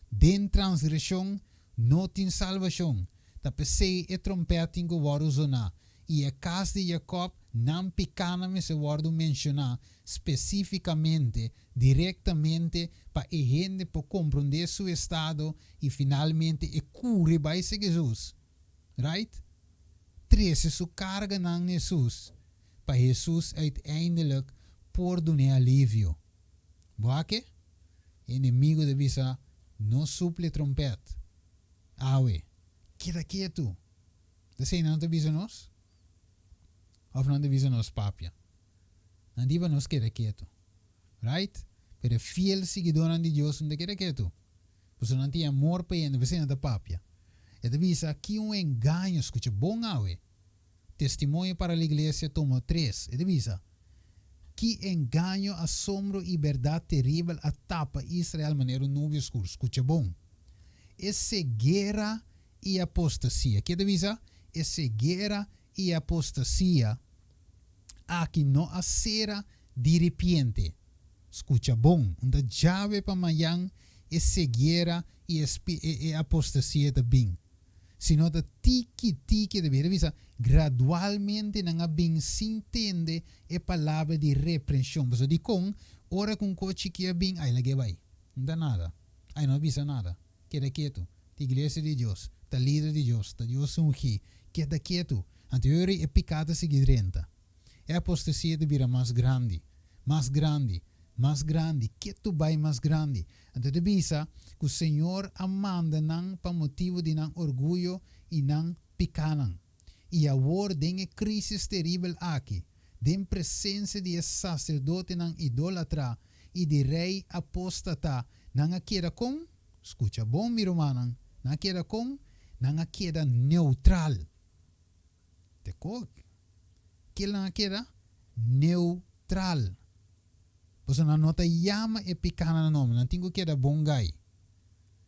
Den transgresion no tin salvacion. Ta p'esei e trompet tin ku wòrdu zoná, i e kas di Jakob nan pikánan mester wòrdu menshoná spesífikamente, direktamente, pa e hende por komprondé su estado i finalmente e kuri bai serka Hesus. Right? Trese su karganan na Hesus, pa Hesus uiteindelijk por dun'é alivio. Bo a ke? E enemigu ta bisa, No supla e trompèt. Awe, keda ketu! Ta esei nan ta bisa nos? Òf nan ta bisa nos papia? Nan di pa nos keda ketu. Right? Pero e fiel siguidónan di Dios no ta keda ketu. Pasobra nan tin amor pa hende, p'esei nan ta papia. E ta bisa, Ki un engaño! Skucha bon awe. Testimonio para la Iglesia, tomo tres. E ta bisa, Ki engaño, asombro i bèrdat teribel a tapa Israel manera un nubia skur. Skucha bon. E ceguera i apostasia. Ke ta bisa? E ceguera i apostasia aki no a sera diripiente. Skucha bon, un ta djawe pa mañan e ceguera i e apostasia ta bin. Sino ta tiki tiki e ta bin. E ta bisa, gradualmente nan a bin sin tende e palabra di reprenshon. Pasobra dikon? Ora ku un kos chikí a bin, ai lag'é bai. No ta nada. Ai no a bisa nada. Keda ketu. Ta iglesia di Dios. Ta lider di Dios. Ta Dios ungí. Keda ketu. Anto yori e piká ta sigui drenta. E apostasia ta bira mas grandi, mas grandi, mas grandi, ketu bai mas grandi. Anto ta bisa ku Señor a manda nan pa motibu di nan orguyo i nan pikánan. I awor den e krísis teribel aki, den presensia di e saserdotenan idólatra i di rei apóstata, nan a keda kon? Skucha bon, mi rumannan, nan a keda kon? Nan a keda neutral. Te ko kilan a keda neutral. Pasobra nan no ta yama e pikánan na nomber. Nan tin ku keda bon gai.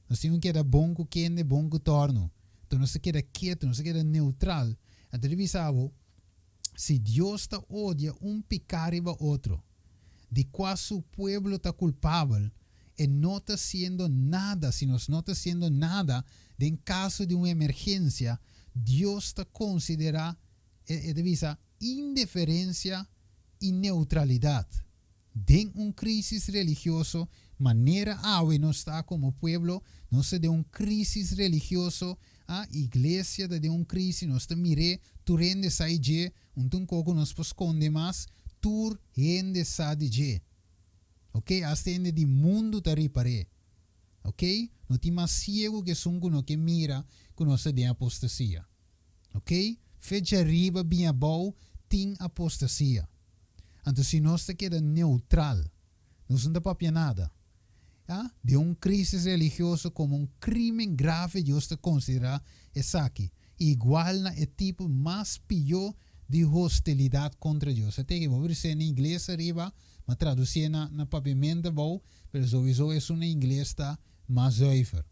Nos tin ku keda bon ku kende, bon ku tòrnu. Enton nos ta keda ketu, nos ta keda neutral. Anto di bisa bo, si Dios ta odia un piká riba otro, di kua su pueblo ta kulpabel, e no ta hasiendo nada, si nos no ta hasiendo nada den kaso di un emergensia, Dios ta konsiderá, e ta bisa, indeferensia i neutralidat. Den un krísis religioso, manera awe nos ta komo pueblo, nos ta den un krísis religioso, a, iglesia ta den un krísis, nos ta mir'é, tur hende sa i dje, un ta un koko nos por skonde mas, tur hende sa di dje. Ok, hasta hende di mundu ta ripar'é. Ok, no tin mas siegu ku esun ku no ke mira ku nos ta den apostasia. Ok, fe djariba bin abou tin apostasia. Anto si nos ta keda neutral, nos no ta papia nada. Ya, den un crisis religioso como un crimen grave Dios ta considera esaki, igual na e tipo mas pió di hostilidad contra Dios. A teke bo bris'é na ingles ariba, ma traducié na na papiamento abou, pero sowiso esun na ingles ta mas zuiver.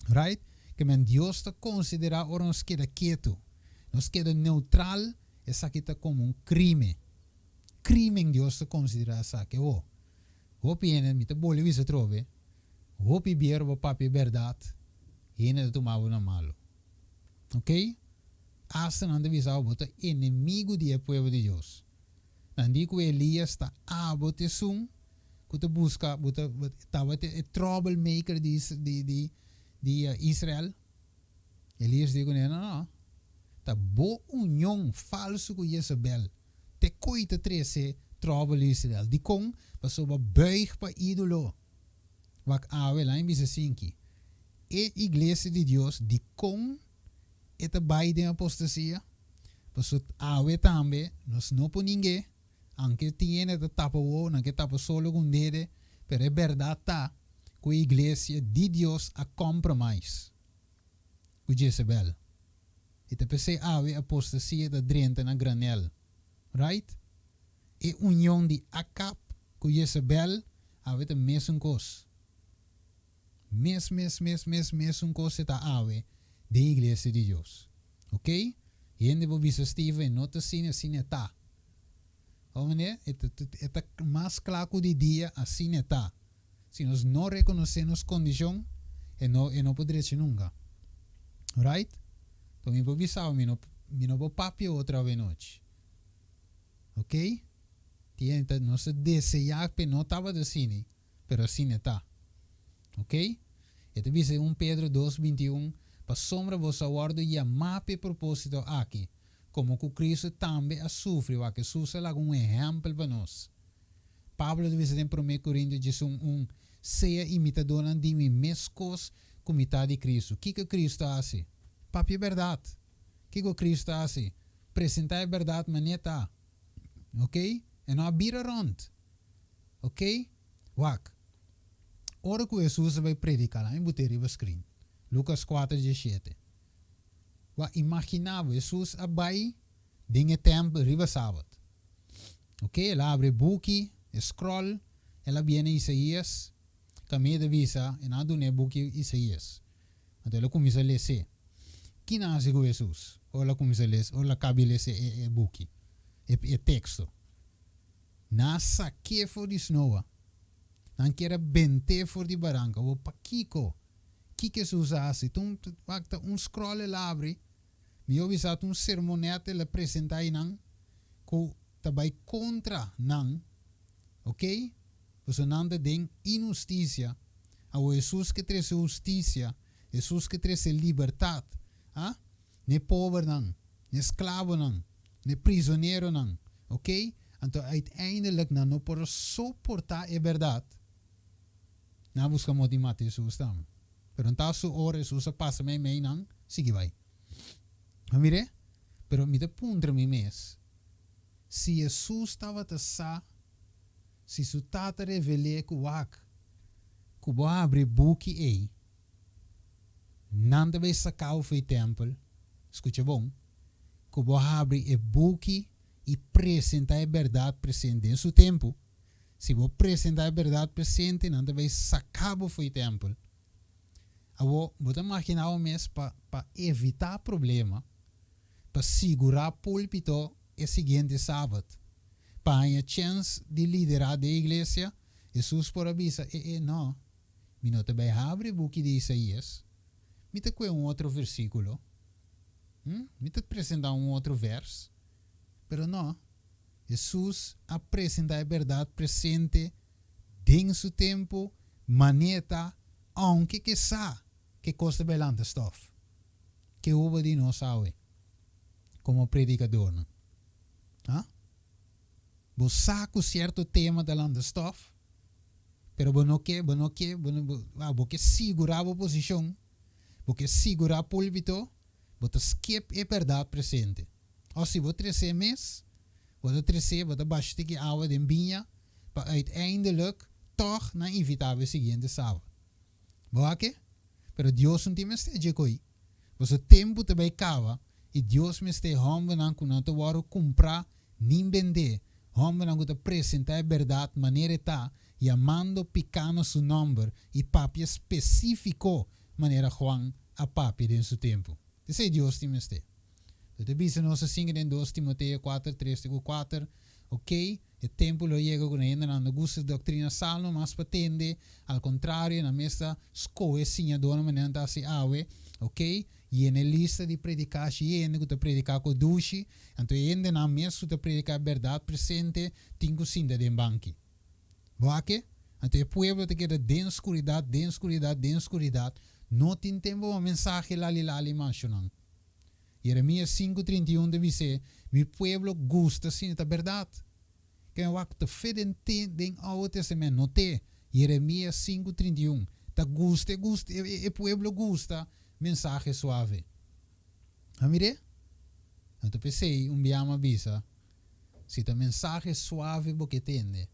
Right? Ke men Dios ta considera ora nos keda ketu, nos keda neutral, esaki ta como un crime. Crimen Dios ta considera esaki. Awor, hopi hende, mi ta bolbe bisa atrobe, hopi bier bo papia e berdad, hende ta tuma bo na malo. Ok? Asta nan ta bisa bo, bo ta enemigo di e pueblo di Dios. Nan di ku Elias ta abo t'esun ku ta buska, bo ta tabata e troublemaker di di di Israel. Elias di kuné, No, no, ta bo union falsu ku Jezabel te koe ta trese trouble Israel. Dikon? Pasobra buig pa ídolo. Wak awe, laña bisa sinki, e iglesia di Dios dikon e ta bai den apostasia? Pasobra awe tambe nos no por ning'é, anke tin hende ta tapa wowo, nan ke tapa solo ku un dede, pero e bèrdat ta ku e iglesia di Dios a compromise ku Jezebel. I ta p'esei awe apostasia ta drenta na granel. Right? E union di Akab ku Jezebel awe ta mesun kos. Mes mes mes mes mesun kos e ta awe den iglesia di Dios. Ok? Hende por bisa Steven e no ta asina, asina e ta. Ho mende? E ta e ta mas kla ku di dia, asina e ta. Si nos no rekonosé nos kondishon, e no e no por drecha nunka. Right? Enton mi por bisa bo mi no mi no por papia otro awenochi. Ok? Tin hende ta nos ta deseá p'e no tabata asina. pero asina e ta. Ok? E ta bisa den un Pedro dos 21, Pasobra boso a wòrdu yamá pa e propósito aki, komo ku Kristu tambe a sufri, wak Hesus a laga un ehèmpel pa nos. Pablo ta bisa den Promé Korinto djesun un, Sea imitadónan di mi meskos ku mi ta di Kristu. Kiko Kristu a hasi? Papia bèrdat. Kiko Kristu a hasi? Presentá e bèrdat manera ta. Ok? E no a bira rònt. Ok? Wak. Ora ku Hesus a bai prediká, laga mi bot'é riba skrin. Lukas kuater diesshete. Wak, imaginá bo, Hesus a bai den e tèmpel riba sabat. Ok, el a habri e buki, e scroll, el a biene Isaías, Camille ta bisa, e nan a duna e buki Isaías. Anto el a cuminsa les'é. Ki nan haci cu Hesus ora el a cuminsa les, ora el a cabi lese e e buki, e e texto? Nan a sak'é for di snoa. Nan kier a bent'é for di baranca. Awor pakico? Kiko Hesus a haci? Ta un, wak, ta un scroll el a habri. Mi a bisa ta un sermonèt el a presentá einan ku ta bai kontra nan, ok, pasobra nan ta den inhustisia. Awor Hesus ke trese hustisia, Hesus ke trese libertat, a, n'e pobernan, n'e sklabonan, n'e prizoneronan, ok. Anto uiteindelijk nan no por a soportá e bèrdat, nan a buska moda di mata Hesus tambe. Pero nta su ora Hesus a pasa meimei nan, sigui bai. Bo mir'é? Pero mi ta puntra mi mes, si Hesus tabata sa, si su Tata revel'é ku wak ku bo habri e buki ei, nan ta bai saka bo for e tèmpel, skucha bon, ku bo habri e buki i presentá e bèrdat presente den su tempu, Si bo presentá e bèrdat presente, nan ta bai saká bo fo'i tèmpel. Awor, bo ta maginá bo mes pa pa evitá problema, pa sigurá púlpito e siguiente sabat, pa haña chèns di liderá den iglesia, Hesus por a bisa, E e, nò, mi no ta bai habri e buki di Isaías, mi ta kue un otro versíkulo, hm, mi ta presentá un otro vèrs. Pero nò, Hesus a presentá e bèrdat presente den su tempu manera ta ounke ke sa ke kos ta bai lanta stòf. Ke hopi di nos awe komo predikadornan? Ha? Bo sa ku sierto tema ta lanta stòf, pero bo no ke, bo no ke, bo no, bo ke sigurá bo posishon, bo ke sigurá púlpito, bo ta skip e bèrdat presente. Òf si bo tres'é mes, bo ta tres'é, bo ta basha tiki awa den biña pa uiteindelijk tòg nan invitá bo e siguiente sabat. Bo wak e? Pero Dios no tin mester dje koi. Pasobra tempu ta bai kaba i Dios mester hòmbernan ku no ta wòrdu kumprá nin bendé, hòmbernan ku ta presentá e bèrdat manera e ta, yamando piká na su nòmber i papia spesífiko manera Juan a papia den su tempu. Esei Dios tin mester. Lo ta bisa nos asinka den dos Timoteo kuater, tres te ku kuater, Ok, e tempu lo yega ku nan hendenan no gusta doktrina salno mas pa tende, al kontrario nan mes ta skohe siñadónan manera nan ta hasi awe, ok, yena e lista di predikashi i hende ku ta prediká ku dushi, anto e hendenan mes ku ta prediká e bèrdat presente tin ku sinta den banki. Bo a ke? Anto e pueblo ta keda den skuridat, den skuridat, den skuridat, no tin tempu pa mensahe lali lali mashonan. Jeremias sinku trinta i un ta bis'é, Mi pueblo gusta siña ta bèrdat. Ken wak ta fe den te den Oude Testament no te. Jeremias sinku trinta i un ta gusta e gusta e pueblo gusta mensahe suave. A mir'é? Anto p'esei un biama a bisa, Si ta mensahe suave bo ke tende,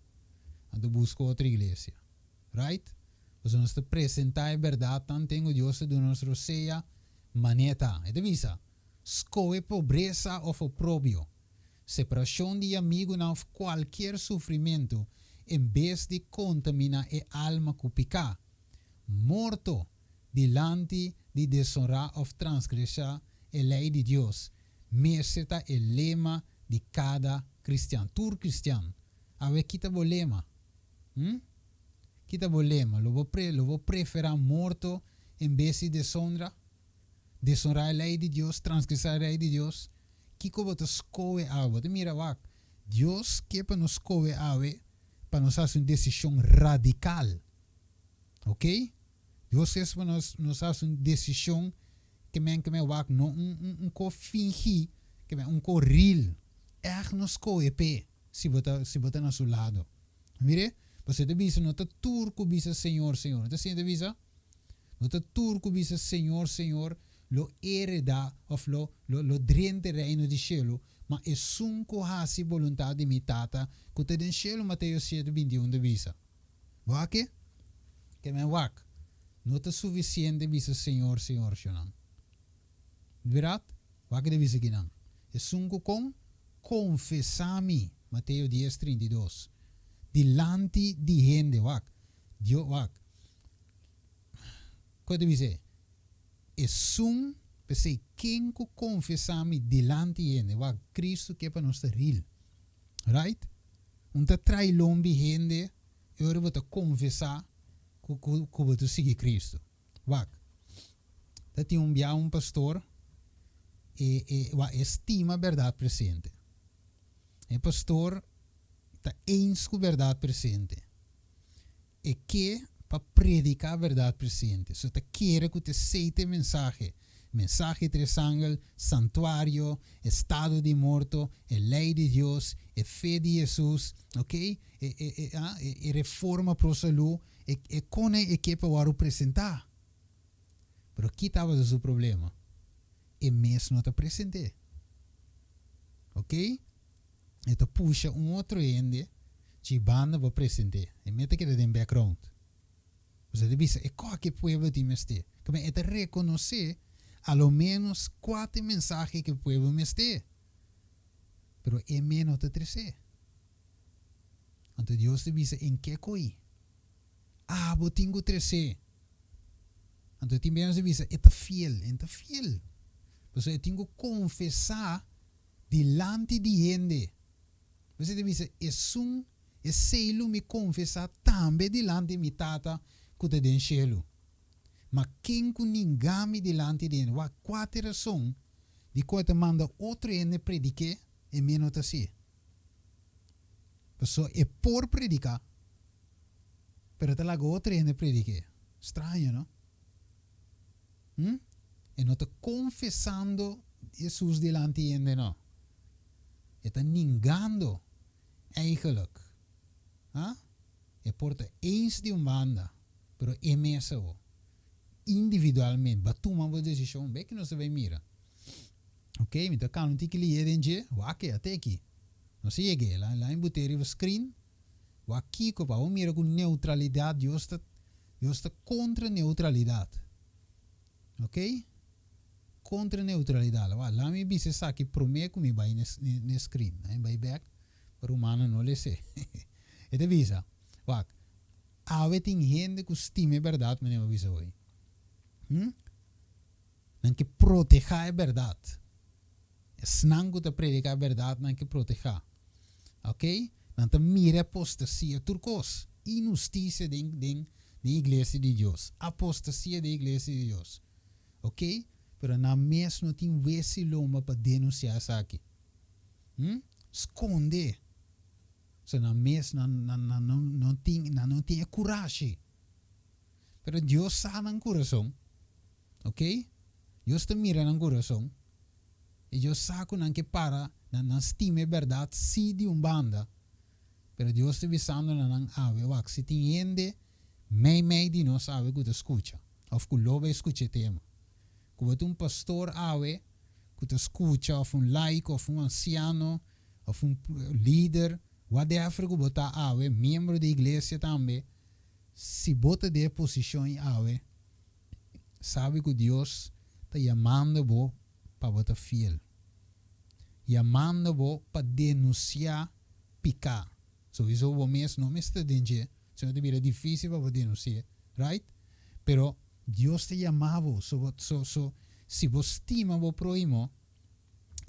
anto buska otro iglesia. Right? Pasobra nos ta presentá e bèrdatnan ten ku Dios ta duna nos rosea maneta. E ta bisa, Skohe pobresa òf oprobio, separashon di amigunan òf kualkier sufrimentu en bes di kontaminá e alma ku piká. Morto dilanti di desonrá òf transgresá e lei di Dios mester ta e lema di kada kristian. Tur kristian. Awe ki ta bo lema? Hm? Ki ta bo lema? Lo bo pre, lo bo preferá morto en bes di desonra? Desonrá e lei di Dios, transgresá e lei di Dios? Kiko bo ta skohe awe? Bo ta mira wak, Dios ke pa nos skohe awe pa nos hasi un desishon radikal. Oké? Dios ke pa nos nos hasi un desishon ke men ke men wak no un un un ko fingí, ke men un ko real. Ègt nos skohe p'e si bo ta si bo ta na su lado. Mire, pasobra e ta bisa no ta tur ku bisa Señor, Señor. No ta asina e ta bisa? No ta tur ku bisa Señor, Señor lo heredá òf lo lo lo drenta e reino di shelu, ma esun ku hasi boluntat di mi Tata ku ta den shelu, Mateo siete 21 ta bisa. Bo a ke? Ke men wak. No ta sufisiente bisa Señor, Señor, shonnan. Bèrdat? Wak e ta bisa kinan. Esun ku kon konfesá mi, Mateo dies 32, dilanti di hende, wak, Dio, wak. Ku e ta bisa e? Esun, p'esei, ken ku konfesá mi dilanti hende, wak, Kristu ke pa nos ta ril. Right? Un ta trai lombi hende e ora bo ta konfesá ku ku ku bo ta sigui Kristu. Wak, ta tin un bia un pastor e e wak e stima bèrdat presente. E pastor ta eens ku bèrdat presente. E ke pa prediká bèrdat presente. So ta kere ku ta esei ta e mensahe. Mensahe tres angel, santuario, estado di morto, e lei di Dios, e fe di Hesus, ok, e e e ah e reforma pro salú, e e kone e ke pa wòrdu presentá. Pero ki tabata su problema? E mes no ta present'é. Ok? E ta pusha un otro hende dje banda pa present'é. E mes ta keda den background. Boso ta bisa, e kòke e pueblo tin mester? Kaba e ta rekonosé a lo ménos kua ta e mensahe ku e pueblo mester, pero e mes no ta tres'é. Anto Dios ta bisa, En ke koi? Abo tin ku tres'é. Anto tin bes nos ta bisa, E ta fiel. E no ta fiel, pasobra e tin ku konfesá dilanti di hende. Boso ta bisa, Esun, esei lo mi konfesá tambe dilanti mi Tata ku ta den shelu. Ma ken ku ninga mi dilanti di hende? Wak, kua ta e rason di kua e ta manda otro hende predik'é, e mi no ta hasié? Pasobra e por prediká, pero e ta laga otro hende predik'é. Straño, no? Hm? E no ta konfesando Hesus dilanti hende, no. E ta ningando eigenlijk. Ha? E por ta eens di un banda, pero e mes awo, individualmente, ba tuma bo desishon, be ki nos ta bay mira. Ok, mi ta kanda un tiki lihe den dje, wak e, ate aki. Nos a yeg'e, la la mi but'e riba screen, wak kiko pa bo mira ku neutralidat, Dios ta, Dios ta kontra neutralidat. Ok? Kontra neutralidat. Wak, laat mi bisa esaki promé ku mi bai n'e screen. Laat mi bai bèk pa rumannan no les'é. E ta bisa, wak, awe tin hende ku stima e bèrdat, manera mi a bisa hoy. Hm? Nan ke protehá e bèrdat. Esnan ku ta prediká e bèrdat nan ke protehá. Ok? Nan ta mira apostasia, tur kos, inhustisia den den den iglesia di Dios, apostasia den iglesia di Dios. Ok? Pero nan mes no tin wes i lomba pa denunsiá esaki. Hm? Skonde. So nan mes nan nan nan no no tin nan no tin e kurashi. Pero Dios sa nan kurason. Ok? Dios ta mira nan kurason. I Dios sa ku nan ke para nan nan stima e bèrdat sí di un banda. Pero Dios ta bisando na nan awe, wak, si tin hende mei mei di nos awe ku ta skucha, òf ku lo bai skucha e tema. Ku bo ta un pastor awe ku ta skucha, òf un laiko, òf un ansiano, òf un lider, whatever ku bo ta awe, miembro di iglesia tambe, si bo ta den e posishon ei awe, sabi ku Dios ta yamando bo pa bo ta fiel. Yamando bo pa denunsiá piká. Souiso bo mes no mester den dje, sino ta bira difícil pa bo denunci'é, right? Pero Dios ta yama bo, so bo, so, so, si bo stima bo próhimo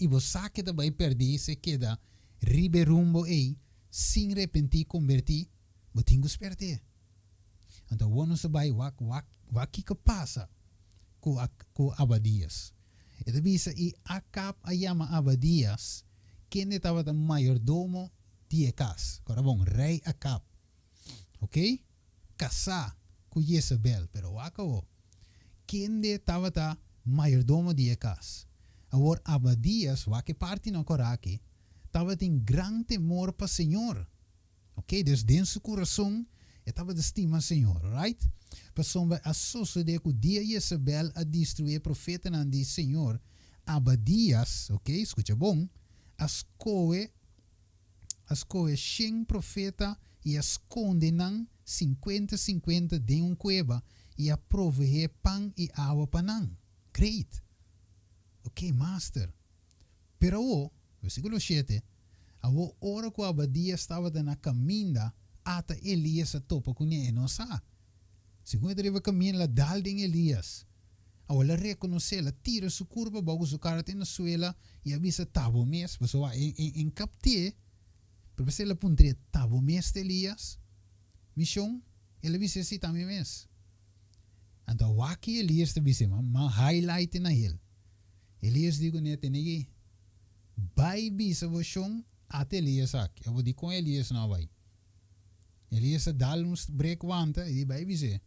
i bo sa ke ta bai pèrdí si e keda riba e rumbo ei sin repentí, kombertí, bo tin ku spèrt'é. Anto awor nos ta bai wak, wak, wak kiko pasa ku, ku Abadías. E ta bisa, I Akab a yama Abadías, kende tabata mayordomo di e kas. Kora bon, rei Akab, ok, kasá ku Jezabel, pero wak awor, kende tabata mayordomo di e kas. Awor Abadías, wak e partinan kora aki, tabatin gran temor pa señor. Ok, dus den su kurason e tabata stima Señor, right? Pasobra a sosodé ku dia Jezabel a destruí e profetanan di Señor, Abadías, ok, skucha bon, a skohe a skohe shen profeta i a skonde nan sinkuenta sinkuenta den un kueba i a proveé pan i awa pa nan. Great! Ok, master. Pero awor, versíkulo shete, Awor ora ku Abadías tabata na kaminda, ata Elías a topa kuné, e no sa. Segun e ta riba kaminda, el a dal den Elías. Awor el a rekonosé, el a tira su kurpa abou ku su kara te na suela i a bisa, Ta bo mes? Pasobra e e e kaptié, pero p'esei el a puntr'é, Ta bo mes ta Elías? Mishon? El a bis'é, Sí, ta mi mes. Anto awaki Elías ta bis'é, Ma highlight'e na el. Elías di kuné, Tene aki, bai bisa bo shon ata Elías aki. Abo di kon Elías no a bai? Elías a dal un brek wanta i di bai bis'é.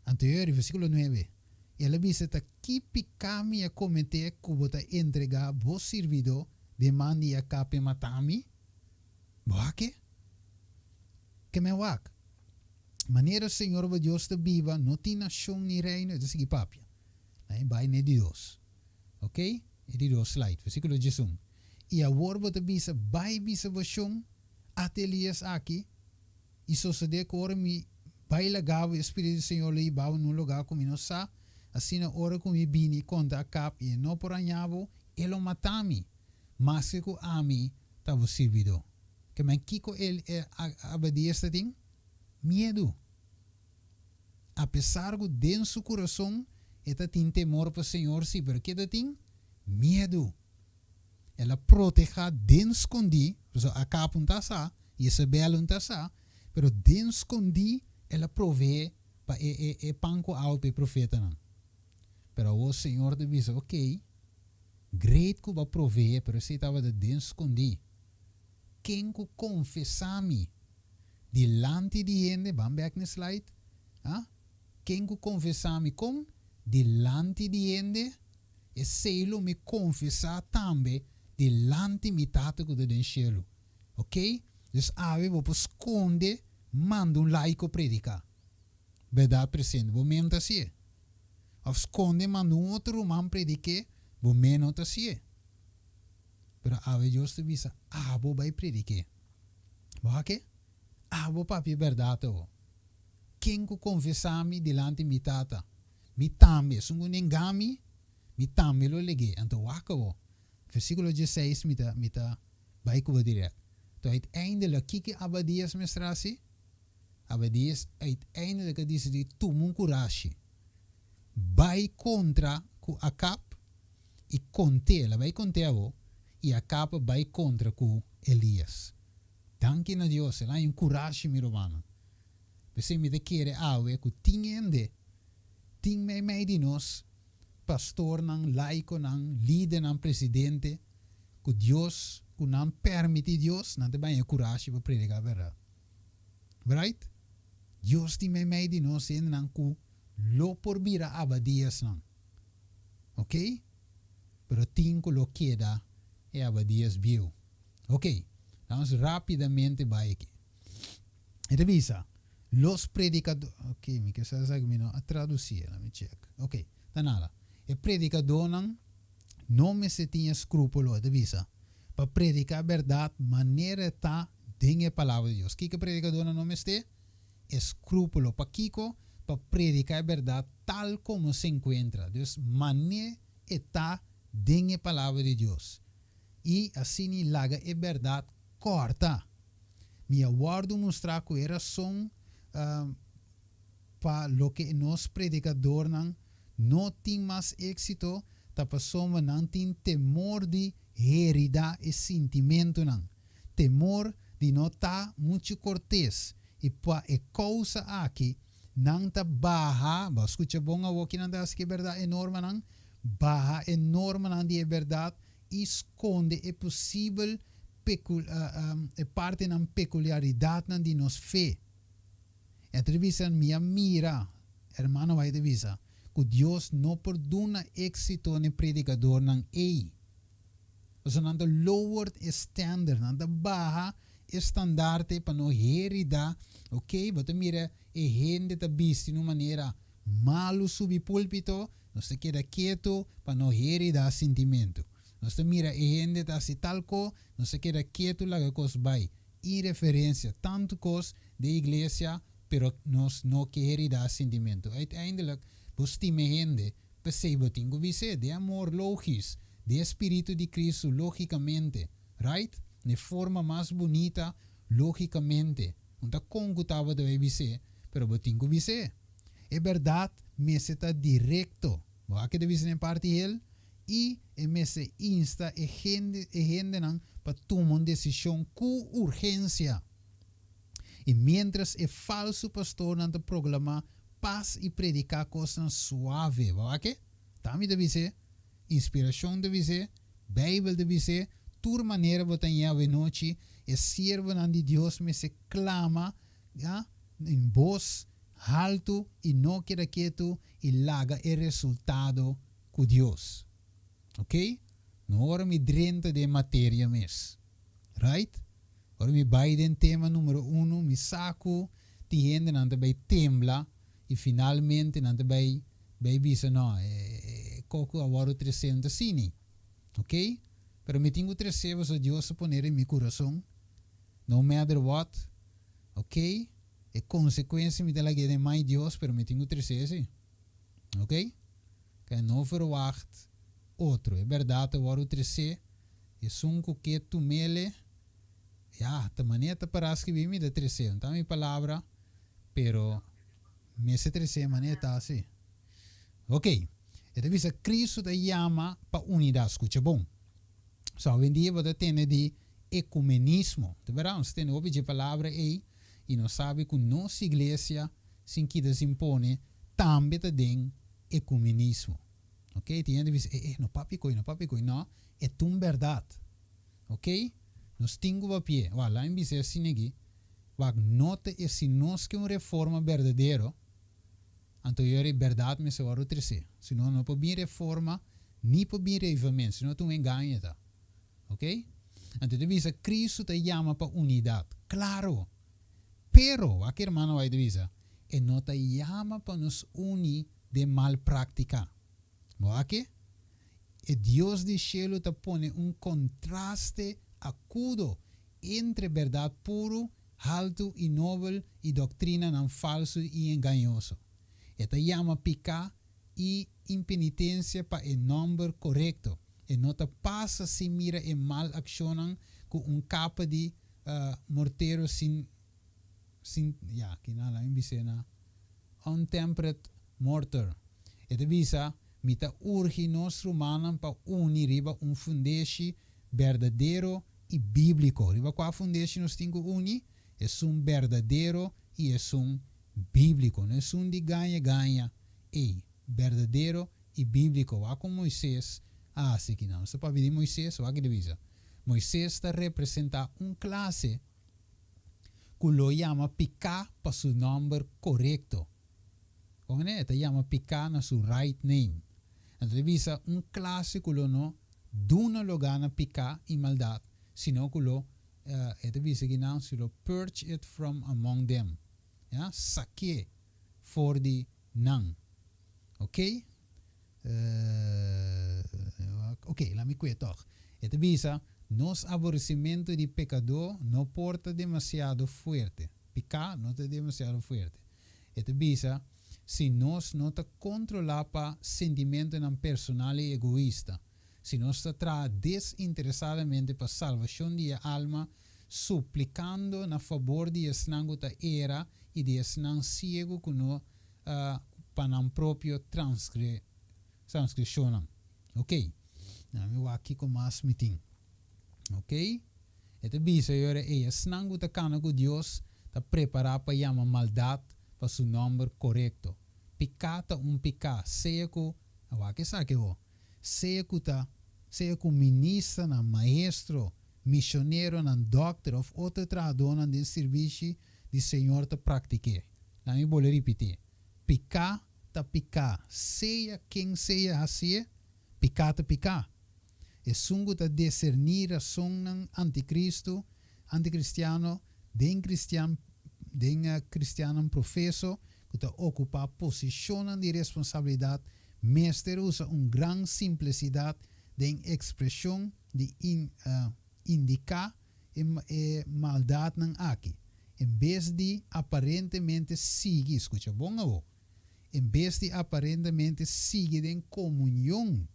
Anto e ora, versíkulo nuebe, el a bisa, Ta ki piká mi a kometé ku bo ta entregá bo sirbidó den man di Akab p'e mata mi? Bo a ke? Ke men wak? Manera Señor bo Dios ta biba, no tin nashon ni reino, e ta sigui papia. Na e bai n'e di dos. Ok? E di dos slide, versíkulo diesun. I awor bo ta bisa, Bai bisa bo shon, ata Elías aki, I sosodé ku ora mi bai laga bo, e Spiritu di Señor lo hiba bo na un lugá ku mi no sa, asina ora ku mi bini kontra Akab i e no por haña bo, e lo mata mi, maske ku ami ta bo sirbidó. Ke men kiko el e Abadías ta tin? Miedu. Apesar ku den su kurason e ta tin temor pa Señor, sí, pero ke ta tin? Miedu. El a protehá den skondí, pasobra Akab un ta sa, Jezabel un ta sa, pero den skondí el a proveé pa e e e pan ku awa pa e profetanan. Pero awor Señor ta bisa, Okey, great ku bo a proveé, pero esei tabata den skondí. Ken ku konfesá mi dilanti di hende, ban bèk na e slide, ah, ken ku konfesá mi kon? Dilanti di hende, Esei lo mi konfesá tambe dilanti mi Tata ku ta den shelu. Oké? Dus awe bo por skonde manda un laiko prediká. Bèrdat presente, bo men ta hasié. Òf skonde manda un otro ruman predik'é, bo men no ta hasié. Pero awe Dios ta bisa, Abo bai predik'é. Bo hak e? Abo papia e bèrdat awo. Ken ku konfesá mi dilanti mi Tata? Mi tambe, esun ku nenga mi, mi tambe lo leg'é. Anto wak awor, versíkulo dieseis mi ta mi ta bai ku bo dirèkt. Anto uiteindelijk, kiko Abadías mester hasi? Abadías uiteindelijk a disidí tuma un kurashi, bai kontra ku Akab i kont'é, el a bai kont'é awor, i Akab a bai kontra ku Elías. Danki na Dios, el a haña un kurashi, mi rumannan. P'esei mi ta kere awe ku tin hende, tin meimei di nos, pastornan, laikonan, lidernan, presidente, ku Dios, ku nan permití Dios, nan ta baña e kurashi pa prediká bèrdat. Right? Dios tin meimei di nos hendenan ku lo por bira abadiasnan. Ok? Pero tin ku lo keda e abadias bieu. Ok, lanos rápidamente bai aki. E ta bisa, Los predicador, ok, mi ke sa esaki mi no a traduci, laat mi check. Ok, ta nada. E predicadornan no mester tin escrupulo, e ta bisa, pa predica berdad manera e ta den e Palabra di Dios. Kiko e predicadornan no mester? Escrupulo. Pakiko? Pa predica e berdad tal como se encuentra. Dus, mane e ta den e Palabra di Dios. I asini laga e berdad corta. Mi a wòrdu mustrá ku e rason pa loke nos predikadornan no tin mas éksito ta pasobra nan tin temor di heridá e sintimentunan, temor di no ta muchu kortes, i pa e kousa aki nan ta baha, bo a skucha bon awor ki nan ta hasi ku e bèrdat, e normanan, baha e normanan di e bèrdat i skonde e posibel e partinan pekuliaridatnan di nos fe. E ta bisa, Mi a mira, hermano White ta bisa, ku Dios no por duna éksito n'e predikadornan ei. Pasobra nan ta lowered e standard, nan ta baha estandarte pa no herida, ok, bo ta mira e hende ta bisti na un manera malu subi pulpito, nos ta keda ketu pa no herida sintimentu. Nos ta mira e hende ta hasi tal ko, nos ta keda ketu laga kos bai. I referensia tantu kos den iglesia, pero nos no ke herida sintimentu. Uiteindelijk, bo stima e hende, p'esei bo tin ku bis'é den amor logis, den e spiritu di Kristu logikamente. Right? Na e forma mas bunita, logikamente. Un ta kon ku tabata bai bis'é, pero bo tin ku bis'é. E bèrdat mester ta direkto. Bo a keda bisa den parti hel i e mester insta e hende e hendenan pa tuma un desishon ku urgensia. I miéntras e falsu pastornan ta proklamá pas i prediká kosnan suave, bo a ke? Ta mi ta bis'é, inspirashon ta bis'é, Beibel ta bis'é, tur manera bo ta ña awenochi, e siervonan di Dios mester klama, ya, den bos haltu i no keda ketu i laga e resultado ku Dios. Ok? No ora mi drenta den materia mes. Right? Ora mi bai den tema numero uno, mi sa ku tin hendenan ta bai tembla i finalmente nan ta bai bai bisa no, e koko a wòrdu tresé no ta asini. Ok? Pero mi tin ku tresé pasobra Dios a pone den mi kurason, no matter what, ok? E konsekuensia mi ta lag'é den man di Dios, pero mi tin ku tresé si. Ok? Ke no verwagt otro. E bèrdat a wòrdu tresé, esun ku ke tum'ele, ya, ta manera ta pará skibí mi ta tresé. No ta mi palabra, pero mester tresé manera ta si. Ok. E ta bisa Cristo ta yama pa unidat. Skucha bon. So awendia bo ta tende di ecumenismo. Ta berdad, nos tende hopi dje palabra ei i nos sabi ku nos iglesia sin kita sin pone tambe ta den ecumenismo. Ok, tin hende bisa, eh, eh, no papia koe, no papia koe. No, e ta un berdad. Ok, nos tin ku papia. Wak, laat mi bisa e asina aki, wak, no ta e si nos ke un reforma berdadero, anto yora e berdad mester wòrdu tresé. Si no, no por bin reforma, ni por bin reavivamento, si no ta un engaño e ta. Ok? Anto ta bisa, Cristo ta yama pa unidat. Claro! Pero, wak e hermano White ta bisa, e no ta yama pa nos uni den mal práctica. Bo wak e? E Dios di shelu ta pone un contraste acudo entre berdad puru, haltu i nobel i doctrinanan falsu i engañoso. E ta yama picá i impenitencia pa e nomber corecto. E no ta pasa sin mira e mal accionnan cu un capa di mortero sin sin ya kina la mi bis'é na untempered mortar. E ta bisa, Mi ta urgi nos rumannan pa uni riba un fundeshi berdadero i bíbliko. Riba kua fundeshi nos tin ku uni? Esun berdadero i esun bíbliko. No esun di gaña gaña. Ei, berdadero i bíbliko. Wak kon Moises a hasi kinan. Nos ta papia di Moises, wak ki ta bisa. Moises ta representá un klase ku lo yama piká pa su nòmber korekto. Kon e ta yama piká na su right name. Anto ta bisa un klase ku lo no duna lugá na piká i maldat, sino ku lo, e ta bisa kinan, si lo purge it from among them. Ya, sak'é for di nan. Ok? Ok, laat mi kue tòg. E ta bisa, Nos aboresimentu di pekadó no por ta demasiado fuerte. Piká no ta demasiado fuerte. E ta bisa, Si nos no ta kontrolá pa sentimentunan personal i egoista, si nos ta traha desinteresadamente pa salvashon di e alma, suplikando na fabor di esnan ku ta era i di esnan siegu ku no pa nan propio transgreshonnan. Ok, na mi wak kiko mas mi tin. Ok, e ta bisa e ora ei, esnan ku ta kana ku Dios ta prepará pa yama maldat pa su nòmber korekto. Piká ta un piká, sea ku, a wak esaki ho, sea ku ta, sea ku ministernan, maestro, misioneronan, dòkter òf otro trahadónan den sirbishi di Señor ta praktik'é. Laat mi bolbe ripití, Piká ta piká, sea ken sea hasié, piká ta piká. Esun ku ta deserní rasonnan antikristu Antikristiano den kristian den kristiannan profeso ku ta okupá posishonnan di responsabilidat mester usa un gran simplesidat den ekspreshon di indiká e e maldatnan aki, en bes di aparentemente sigui, skucha bon awo, en bes di aparentemente sigui den komunion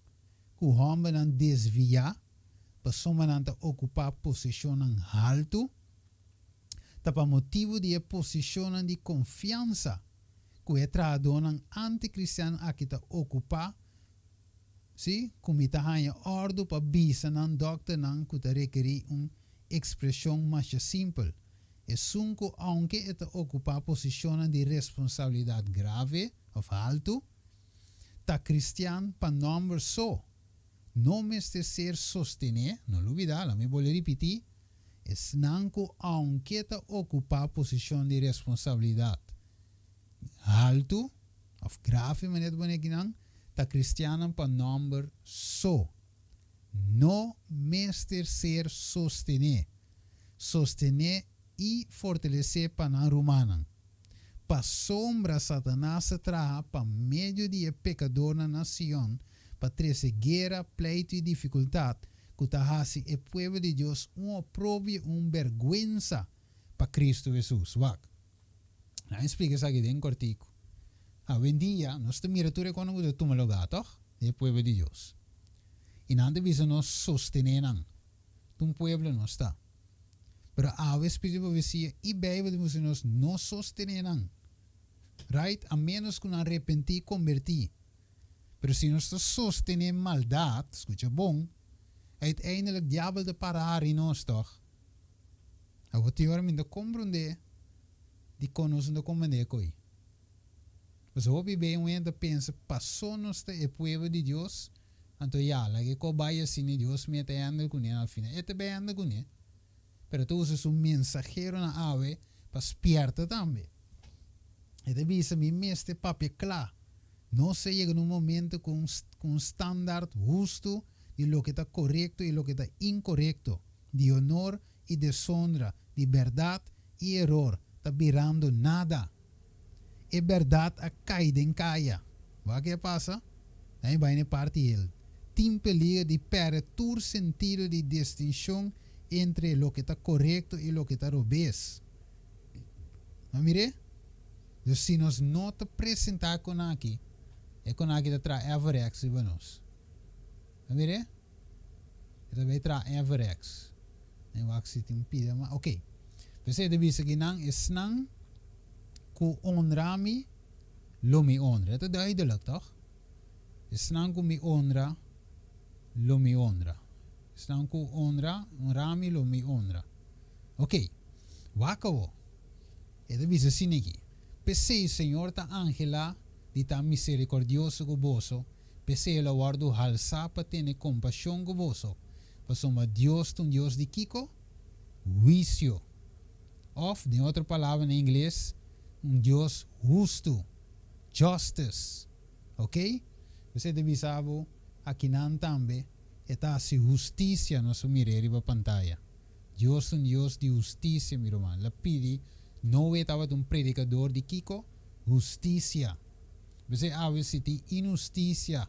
ku hòmbernan desviá pasobra nan ta okupá posishonnan haltu, ta pa motibu di e posishonnan di konfiansa ku e trahadónan antikristian aki ta okupá, sí, ku mi ta haña òrdu pa bisa nan dòkternan ku ta rekerí un ekspreshon masha simpel, esun ku ounke e ta okupá posishonnan di responsabilidat grave òf haltu, ta kristian pa nòmber so. No mester ser sostené, no lubidá, laat mi bolbe ripití, esnan ku ounke ta okupá posishon di responsabilidat haltu òf grave manera ta pone akinan, ta kristiannan pa nòmber so. No mester ser sostené, sostené i fortalesé pa nan rumannan. Pasobra Satanas ta traha pa medio di e pekadornan na Sion pa trese guera, pleitu i difikultat ku ta hasi e pueblo di Dios un oprobio i un bèrgwensa pa Kristu Hesus. Wak. Nan a splika esaki den kòrtiku. Awendia nos ta mira tur e kosnan ku ta tuma lugá, tòg? Den e pueblo di Dios. I nan ta bisa nos sostené nan. Ta un pueblo nos ta. Pero awe Spiritu di Profesia i Beibel ta mustra nos no sostené nan. Right? A ménos ku nan repentí i kombertí. Pero si nos ta sostené maldat, skucha bon, uiteindelijk diabel ta para hari nos, tòg? Awor tin ora mi ta komprondé dikon nos no ta komprondé koi. Pasobra hopi bey un hende ta pensa paso nos ta e pueblo di Dios, anto ya, laga e ko bai asina Dios mete hende kuné, al final e ta bay hende kuné, pero ta usa su mensaheronan awe pa spierta tambe. E ta bisa mi mester papia kla, nos a yega na un momento ku un ku un standaard hustu di loke ta korekto i loke ta inkorekto, di honor i deshonra, di bèrdat i eror, ta birando nada. E bèrdat a kai den kaya. Wak ke a pasa? Nan e bai na e parti hel. Tin peliger di pèrdè tur sentido di distinshon entre loke ta korekto i loke ta robes. Nan mir'é? Dus si nos no ta presentá e konaki, e konaki ta traha everex riba nos. Nan mir'é? E ta bai traha everex. Nan wak si tin pida mas. Ok. P'esei e ta bisa ki nan esnan ku onra mi, lo mi onra. E ta duidelijk, tòg? Esnan ku mi onra, lo mi onra. Esnan ku onra, onra mi, lo mi onra. Ok. Wak awo. E ta bisa asina aki, P'esei Señor ta anhelá di ta miserikòrdioso ku boso, p'esei el a wòrdu halsá pa tene kompashon ku boso, pasobra Dios ta un Dios di kiko? Huisio. Òf, den otro palabra na ingles, un Dios hustu, justice. Ok? P'esei ta bisa bo akinan tambe, e ta hasi hustisia, nos a mir'é riba pantaya. Dios ta un Dios di hustisia, mi ruman. El a pidi, Noe tabata un predikador di kiko? Hustisia. P'esei awe si tin inhustisia,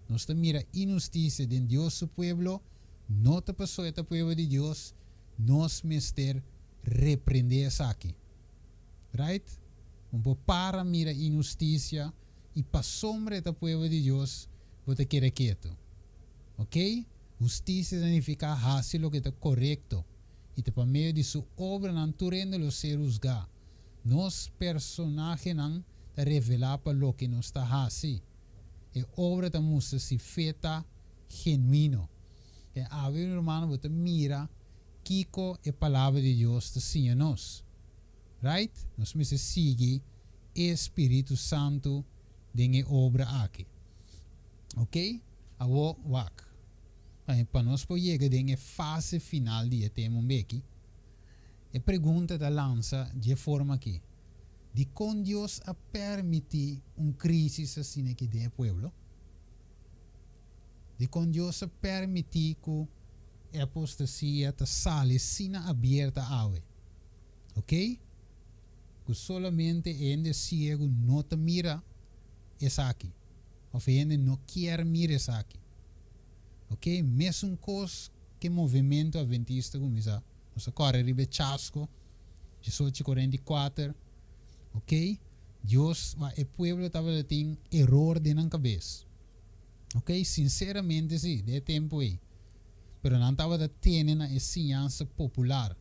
nos ta mira inhustisia den Dios su pueblo, no ta pasobra e ta pueblo di Dios, nos mester reprendé esaki. Right? Bo por para mira inhustisia i pasobra e ta pueblo di Dios, bo ta keda ketu. Ok? Hustisia ta nifiká hasi loke ta korekto, i ta pa medio di su obranan tur hende lo ser husgá. Nos personahenan ta revelá pa loke nos ta hasi. E obra ta mustra si fe ta genuino. Den awe, mi rumannan, bo ta mira kiko e Palabra di Dios ta siña nos. Right? Nos mester sigui e Spiritu Santu den e obra aki. Ok, awo wak. Pa nos por yega den e fase final di e tema un beki, e pregunta ta lansa dje forma aki, Dikon Dios a permití un krísis asina aki den e pueblo? Dikon Dios a permití ku E apostasia ta sali sina abierta awe. Ok? Ku solamente hende siegu no ta mira esaki. Of hende no kier mira esaki. Ok? Mesun kos ku e movementu adventista kuminsá. Nos a kòrè riba e chasko, 1844. Ok? Dios, e pueblo tabata tin eror den nan kabes. Ok, sinceramente si, den e tempu ei. Pero nan tabata tene na e siñansa popular.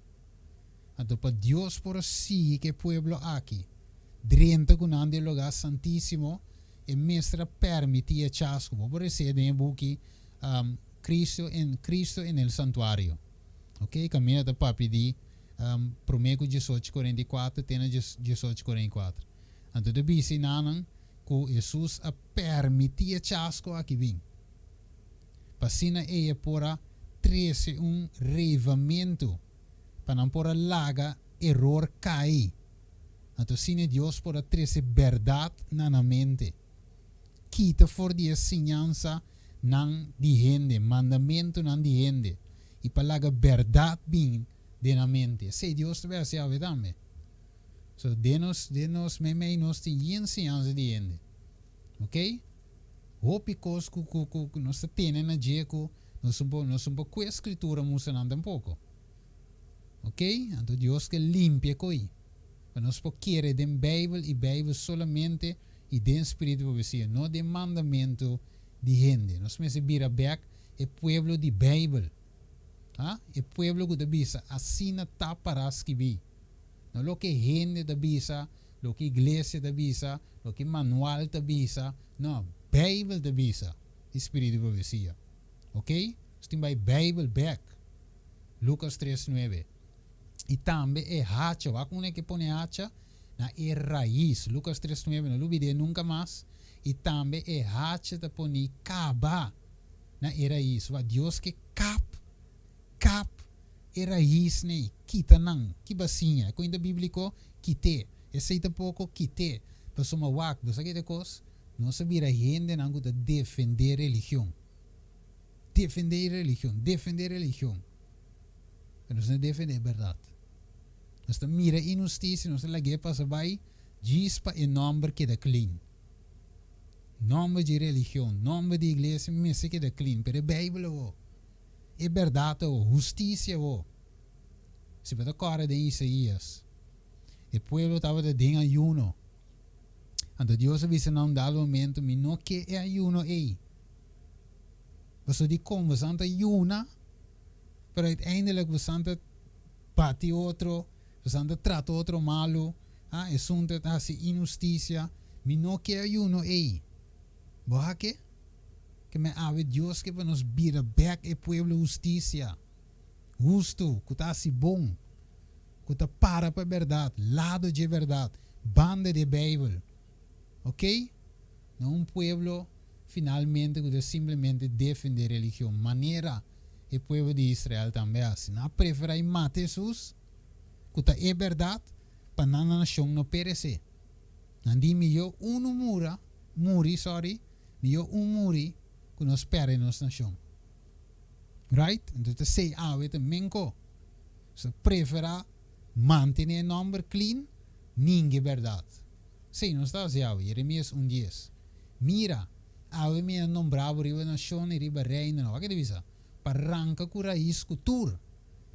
Anto pa Dios por a sigui ku e pueblo aki, drenta ku nan den lugá santísimo, e mester a permití e chasco. Bo por resé den e buki Cristo en Cristo en el Santuario. Ok, kaminda ta papia di promé ku 1844 te na 1844. Anto ta bisa enanan ku Hesus a permití e chasko aki bin, pa asina ei e por a trese un reivamentu, pa nan por a laga eror kai. Anto asina Dios por a trese bèrdat na nan mente, kita for di e siñansa nan di hende, mandamentunan di hende, i pa laga bèrdat bin den nan mente. Esei Dios ta bai hasi awe tambe. So den nos den nos meimei nos tin yen siñansa di hende. Ok? Hopi kos ku ku ku nos ta tene na dje ku nos no por nos no por kue skritura mustra nan tampoko. Ok? Anto Dios ke limpia koi pa nos por kere den Beibel i Beibel solamente i den spiritu profesia, no den mandamentu di hende. Nos mester bira bek e pueblo di Beibel. Ha? E pueblo ku ta bisa asina ta pará skibí. No loke hende ta bisa, loke iglesia ta bisa, loke manual ta bisa, no, Beibel ta bisa di spiritu di profesia. Ok? Nos tin bai Beibel bek. Lukas tres nuebe. I tambe e hacha, wak unda ke pone hacha? Na e rais. Lukas tres nuebe, no lubid'é nunka mas. I tambe e hacha ta poni kaba na e rais. Wak Dios ke kap, kap E rais nei, kita nan. Ki basiña? E kuenta bíbliko, kit'é. Esei ta poko, kit'é. Pasobra wak, bo sa ke ta kos? Nos a bira hendenan ku ta defendé religion. Defendé e religion, defendé religion. Pero nos no defendé e bèrdat. Nos ta mira inhustisia, nos ta lag'é pasa bai djis pa e nòmber keda clean. Nòmber dje religion, nòmber di iglesia mester keda clean, pero e Beibel awor. E bèrdat awor, hustisia awor. Si bo ta kòrda den Isaías, e pueblo tabata den ayuno. Anto Dios a bisa na un dado momento, Mi no ke e ayuno ei. Pasobra dikon bosan ta yuna, pero uiteindelijk bosan ta bati otro, bosan ta trata otro malu, ha, esun ta hasi inhustisia. Mi no ke ayuno ei. Bo ha ke? Ke men awe Dios ke pa nos bira bek e pueblo hustisia, hustu, ku ta hasi bon, ku ta para pa e bèrdat, lado dje bèrdat, banda di e Beibel. Ok? No un pueblo finalmente ku ta simplemente defendé religion, manera e pueblo di Israel tambe hasi. Nan a preferá i mata Hesus, ku ta e bèrdat, pa nan nashon no peresé. Nan di mihó unu mura, muri, sorry, Mihó un muri ku nos pèrdè nos nashon. Right? Entonces ta esei awe ta menko. Nos ta preferá mantené e nòmber clean, ninge bèrdat. Esei nos ta hasi awe, Jeremias un dies. Mira, awe mi a nombrá bo riba nashon i riba reinonan. Wak e ta bisa? Pa ranka ku rais ku tur,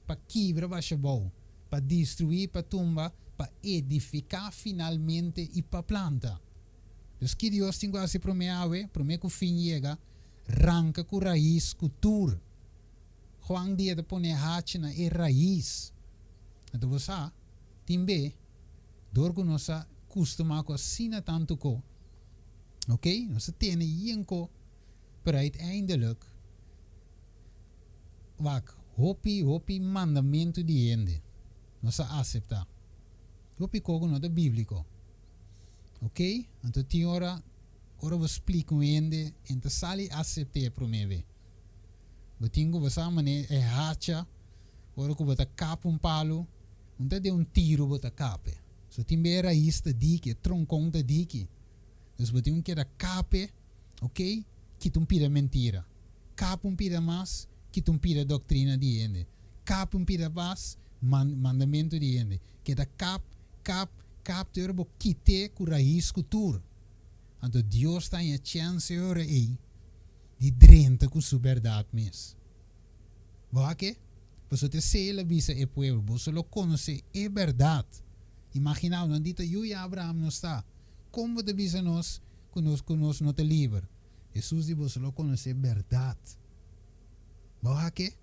pa kibra basha bou, pa destruí, pa tumba, pa edifiká finalmente i pa planta. Dus ki Dios tin ku hasi promé awe, promé ku fin yega? Ranka ku rais ku tur. Juan di e ta pone hachi na e rais. Anto bo sa, tin be, dor ku nos a kustumá ku asina tantu ko, ok, nos a tene yen ko, pero uiteindelijk, wak, hopi, hopi mandamentu di hende nos a aseptá. Hopi ko ku no ta bíbliko. Ok, anto tin ora, ora bo splika un hende, en ta sali asept'é promé be. Bo tin ku bo sa manera e hacha, ora ku bo ta kap un palu, un ta den un tiru bo ta kap'e. So tin be e rais ta diki, e tronkon ta diki. Dus bo tin ku keda kap'e, ok, kita un pida mentira. Kap un pida mas. Kita un pida doktrina di hende. Kap un pida pas, man, mandamentu di hende. Keda kap, kap, kap te ora bo kit'é ku rais ku tur. Anto Dios ta haña chèns e ora ei di drenta ku su bèrdat mes. Bo a ke? Pasobra ta esei el a bisa e pueblo, Boso lo konosé e bèrdat. Imaginá bo, nan di ta yu i Abraham nos ta. Kon bo ta bisa nos ku nos ku nos no ta liber? Hesus di, Boso lo konosé bèrdat. Bo a ke?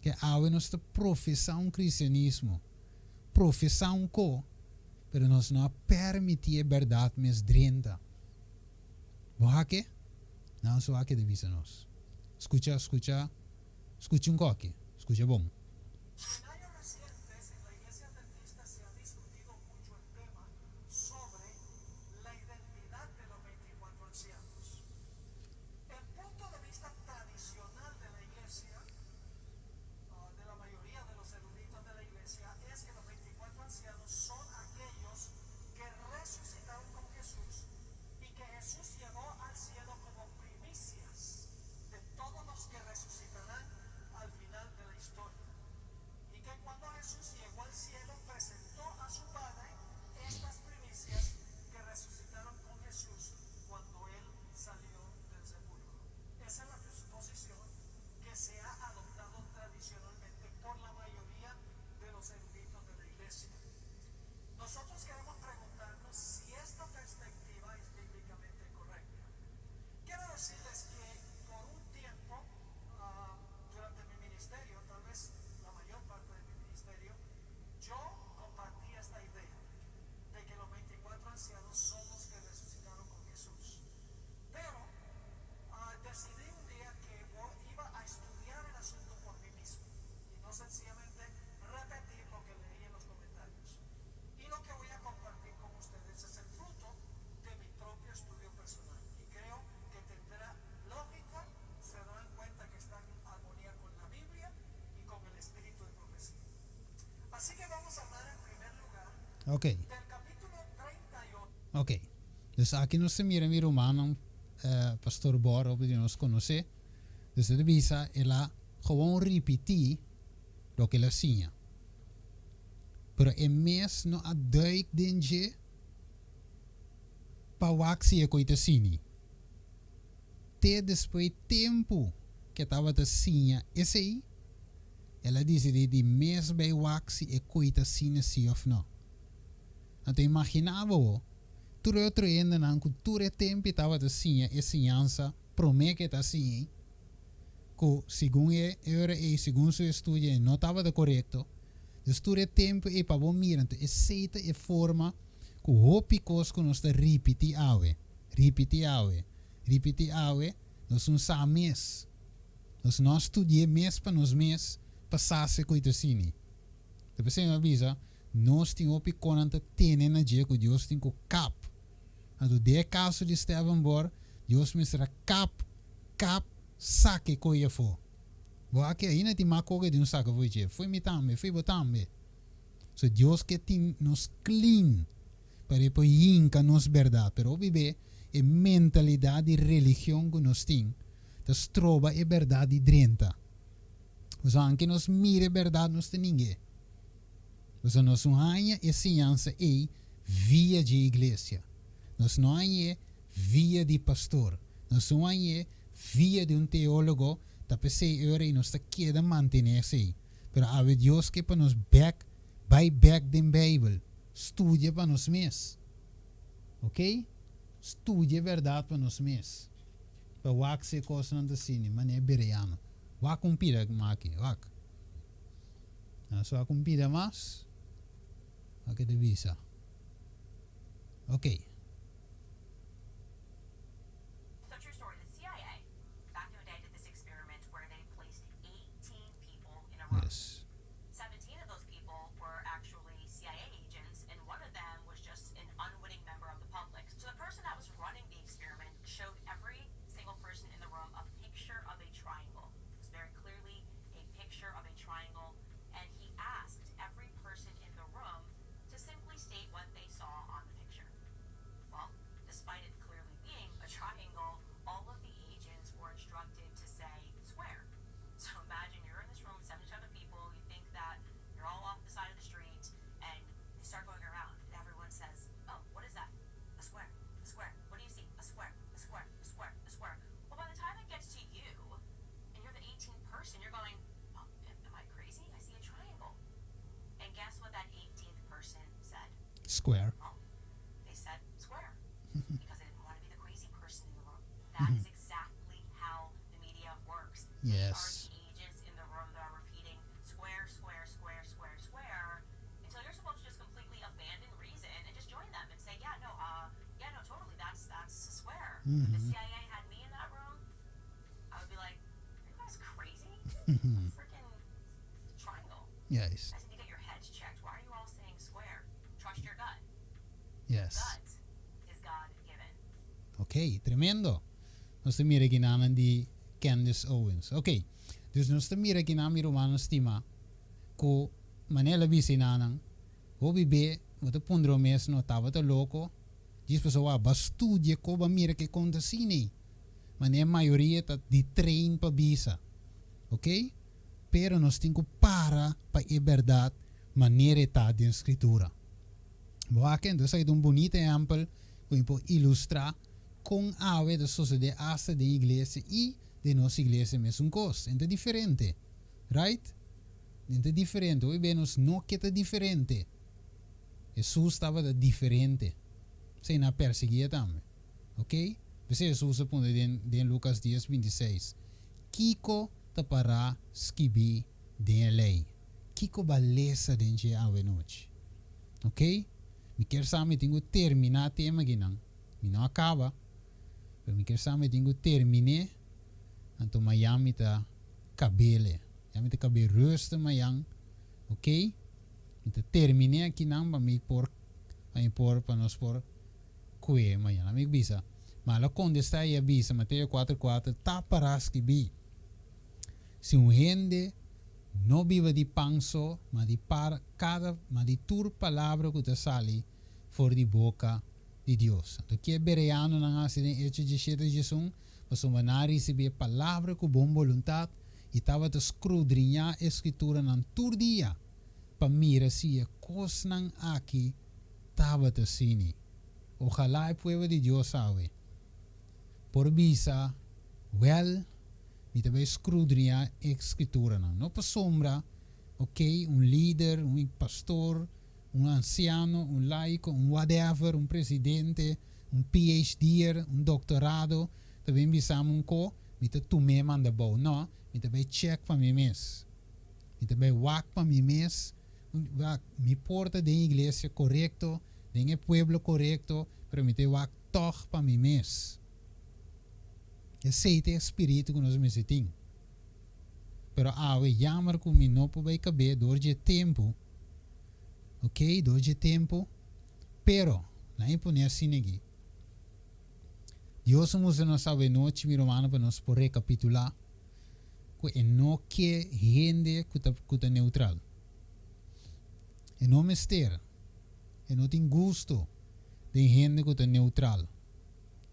Ke awe nos ta profesá un kristianismo, profesá un ko, pero nos no a pèrmití e bèrdat mes drenta. Bo a ke? Nan so a ke ta bisa nos. Skucha, skucha, skucha un koki, skucha bon. En años recientes en la Iglesia Adventista se ha discutido mucho el tema sobre la identidad de los 24 ancianos. El punto de vista tradicional de la Iglesia, de la mayoría de los eruditos de la Iglesia, es que los 24 ancianos son aquellos que resucitaron con Jesús y que Jesús llevó al cielo como primicias de todos los que resucitarán al final de la historia. Y que cuando Jesús llegó al cielo presentó a su Padre estas primicias que resucitaron con Jesús cuando Él salió del sepulcro. Esa es la posición que se ha adoptado tradicionalmente por la mayoría de los eruditos de la Iglesia. Nosotros queremos preguntarnos si esta perspectiva es bíblicamente correcta. Quiero decirles que por un tiempo, durante mi ministerio, tal vez la mayor parte de mi ministerio, yo compartí esta idea de que los 24 ancianos son los que resucitaron con Jesús. Pero decidí un día que iba a estudiar el asunto por mí mismo y no sencillamente repetir lo que leí en los comentarios. Y lo que voy a compartir con ustedes es el fruto de mi propio estudio personal. Y creo que tendrá lógica, se darán cuenta que está en armonía con la Biblia y con el espíritu de profecía. Así que vamos a hablar en primer lugar del capítulo 38. Ok. Dus aki nos ta mira mi rumannan, Pastor Bor, hopi di nos konosé. Dus e ta bisa el a gewoon ripití loke el a siña. Pero e mes no a duik den dje pa wak si e koe ta sini. Te despues tempu ke tabata siña esei, el a disidí di mes bai wak si e koe ta sini si òf no. Anto imaginá bo, tur e otro hendenan ku tur e tempu tabata siña e siñansa promé ku e ta siña, ku segun e e ora ei, segun su estudio ei no tabata korekto. Dus tur e tempu ei pa bo mira, anto esei ta e forma ku hopi kos ku nos ta ripití awe, ripití awe, ripití awe, nos no sa mes. Nos no a studi'é mes pa nos mes pa sa si ku ta asina. Ta p'esei mi a bisa, nos tin hopi konan ta tene na dje ku Dios tin ku kap. Anto den e kaso di Stephen Bor, Dios mester a kap, kap, saka e koe afó. Bo aki ainda tin mas koke di un saka fo'i dje. Fo'i mi tambe, fo'i bo tambe. So Dios ke tin nos clean pa e por hinka nos bèrdat. Pero hopi be e mentalidat di religion ku nos tin ta stroba e bèrdat di drenta. Pasobra anke nos mira e bèrdat nos ta ning'é. Pasobra nos no haña e siñansa ei via dje iglesia. Nos no hañ'é via di pastor. Nos no hañ'é via di un teólogo. Ta p'esei e ora ei nos ta keda mantené esei. Pero awe Dios ke pa nos bèk bai bèk den Beibel. Studia pa nos mes. Oké? Studia e bèrdat pa nos mes. Pa wak si e kosnan ta asina, manera bereano. Wak un pida maki, wak. Nos wak un pida mas. Wak e ta bisa. Oké. So true story, the CIA back in the day did this experiment where they placed 18 people in a room. 17 of those people were actually CIA agents and one of them was just an unwitting member of the public. So the person that was running the experiment showed every single person in the room a picture of a triangle. It was very clearly a picture of a triangle and he asked every person in the room to simply state what they saw on the picture. Square. They said square because they didn't want to be the crazy person in the room. That is exactly how the media works. Yes. They are the agents in the room that are repeating square, square, square, square, square until you're supposed to just completely abandon reason and just join them and say, yeah, no, yeah, no, totally, that's a square. If the CIA had me in that room, I would be like, are you guys crazy? A freaking triangle. Yes. I said, you get your heads checked. Why are you all saying square? Trust your gut. Yes. Gut is God given. Ok, tremendo. Nos ta mira akinan di Candace Owens. Ok, dus nos ta mira akinan mi rumannan stima ku manera el a bisa enanan, hopi be bo ta pundra bo mes no tabata loko, djis pasobra bo a studia ku bo a mira ke kon ta asina ei. Manera mayoria ta di train pa bisa. Ok, pero nos tin ku para pa e bèrdat manera e ta den Skritura. Bo wak entonces esaki ta un bunita ehèmpel ku mi por ilustrá kon awe ta sosodé asta den iglesia i den nos iglesia mesun kos. En ta diferente. Right? En ta diferente. Hopi bes nos no ke ta diferente. Hesus tabata diferente. P'esei nan a persiguié tambe. Ok? P'esei Hesus a puntra den den Lukas dies 26, Kiko ta pará skibí den e lei? Kiko bo a lesa den dje awenochi? Ok? Mi kier sa mi tin ku terminá tema akinan. Mi no a kaba, pero mi kier sa mi tin ku terminé, anto mayan mi ta kabele. Ya mi ta kab'é rustig mayan, ok? Mi ta terminé akinan pa mi por, pa mi por, pa nos por kue mayan. Laat mi bisa, Ma el a kontestá i a bisa, Mateo kuater kuater, Ta pará skibí, Si un hende no biba di pan so, ma di par kada, ma di tur palabra ku ta sali for di boka di Dios. Anto ke bereanonan hasi den Echo diesshete diesun? Pasobra nan a risibí e palabra ku bon boluntat i tabata skrudriñá e Skrituranan tur dia pa mira si e kosnan aki tabata asini. Ojalá e pueblo di Dios awe por bisa, Wèl, mi ta bai skrudriñá e Skrituranan. No pasobra, okey, un lider, un pastor, un ansiano, un laiko, un whatever, un presidente, un PhD'er, un doktorado ta bin bisa mi un ko, mi ta tum'é manda bou. No, mi ta bai check pa mi mes. Mi ta bai wak pa mi mes, wak, mi por ta den iglesia korekto, den e pueblo korekto, pero mi ta bai wak tòg pa mi mes. Esei ta e spiritu ku nos mester tin. Pero awe jammer ku mi no por bai kab'é dor dje tempu, Ok, dor dje tempu, pero, nan e pone asina aki. Dios a mustra nos awenochi, mi rumannan, pa nos por rekapitulá ku e no ke hende ku ta ku ta neutral. E no mester, e no tin gusto den hende ku ta neutral.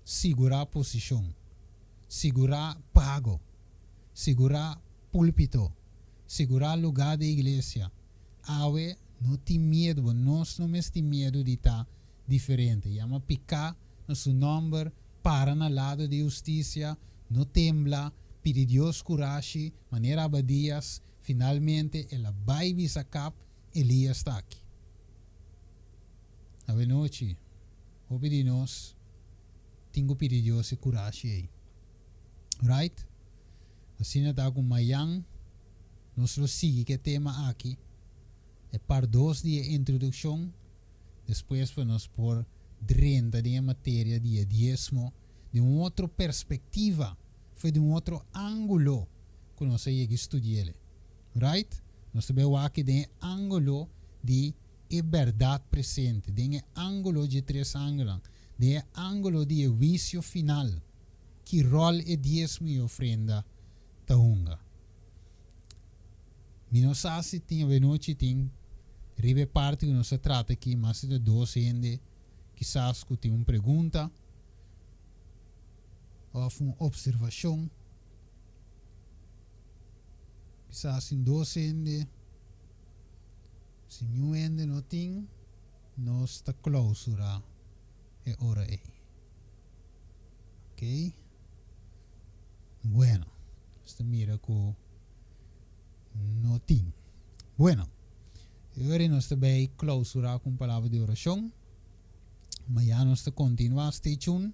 Sigurá posishon, sigurá pago, sigurá púlpito, sigurá lugá den iglesia. Awe no tin miedu, bo nos no mes tin miedu di ta diferente. Yama piká na su nòmber, para na lado di hustisia, no tembla, pidi Dios kurashi, manera Abadías, finalmente el a bai bisa kap, Elías ta aki. Awe nochi, hopi di nos tin ku pidi Dios e kurashi ei. Right? Asina ta ku mayan nos lo sigui ku e tema aki, e par dos di e introdukshon, despues pa nos por drenta den e materia di e diesmo den un otro perspektiva, for di un otro ángulo ku nos a yega studi'el. Right? Nos ta bai wak den e ángulo di e bèrdat presente, den e ángulo dje tres angelnan, den e ángulo di e huisio final. Ki ròl e diesmo i ofrenda ta hunga? Mi no sa si tin awenochi tin riba e parti ku nos a trata aki mas di dos hende kisas ku tin un pregunta òf un opservashon. Kisas tin dos hende, si niun hende no tin nos ta klousura e ora ei. Ok. Bueno, nos ta mira ku no tin. Bueno, e ora nos ta bai klausurá ku un palabra di orashon. Mañan nos ta kontinuá, stay tuned.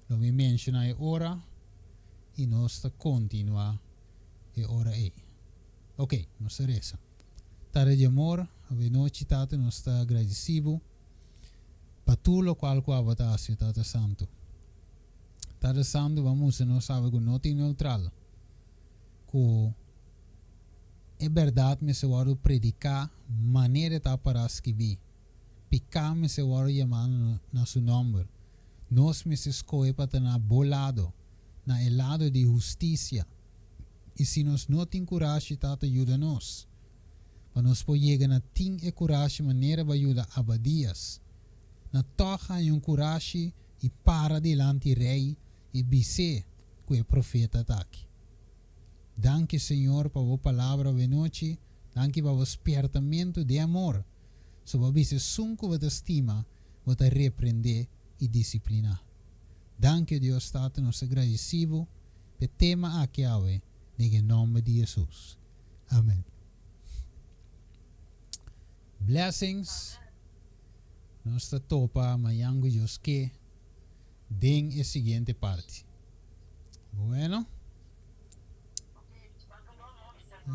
Lo mi menshoná e ora i nos ta kontinuá e ora ei. Ok, nos ta resa. Tata di amor, awe nochi Tata nos ta gradisí bo pa tur lokual ku abo ta hasi, Tata Santu. Tata Santu, bo a mustra nos awe ku no tin neutral, ku e bèrdat mester wòrdu prediká manera e ta pará skibí. Piká mester wòrdu yamá na su nòmber. Nos mester skohe pa ta na bo lado, na e lado di hustisia. I si nos no tin kurashi, Tata, yuda nos pa nos por yega na tin e kurashi manera bo a yuda Abadias na tòg haña un kurashi i para dilanti rei i bis'é ku e profeta ta aki. Danki, Señor, pa bo palabra awenochi. Danki pa bo spiertamentu den amor. So bo a bisa esun ku bo ta stima, bo ta reprendé i disipliná. Danki, o Dios Tata, nos ta gradisí bo p'e tema aki awe, den e nòmber di Hesus. Amen. Blessings. Nos ta topa mañan ku Dios ke den e siguiente parti. Bueno.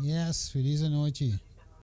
Yes, feliz anochi.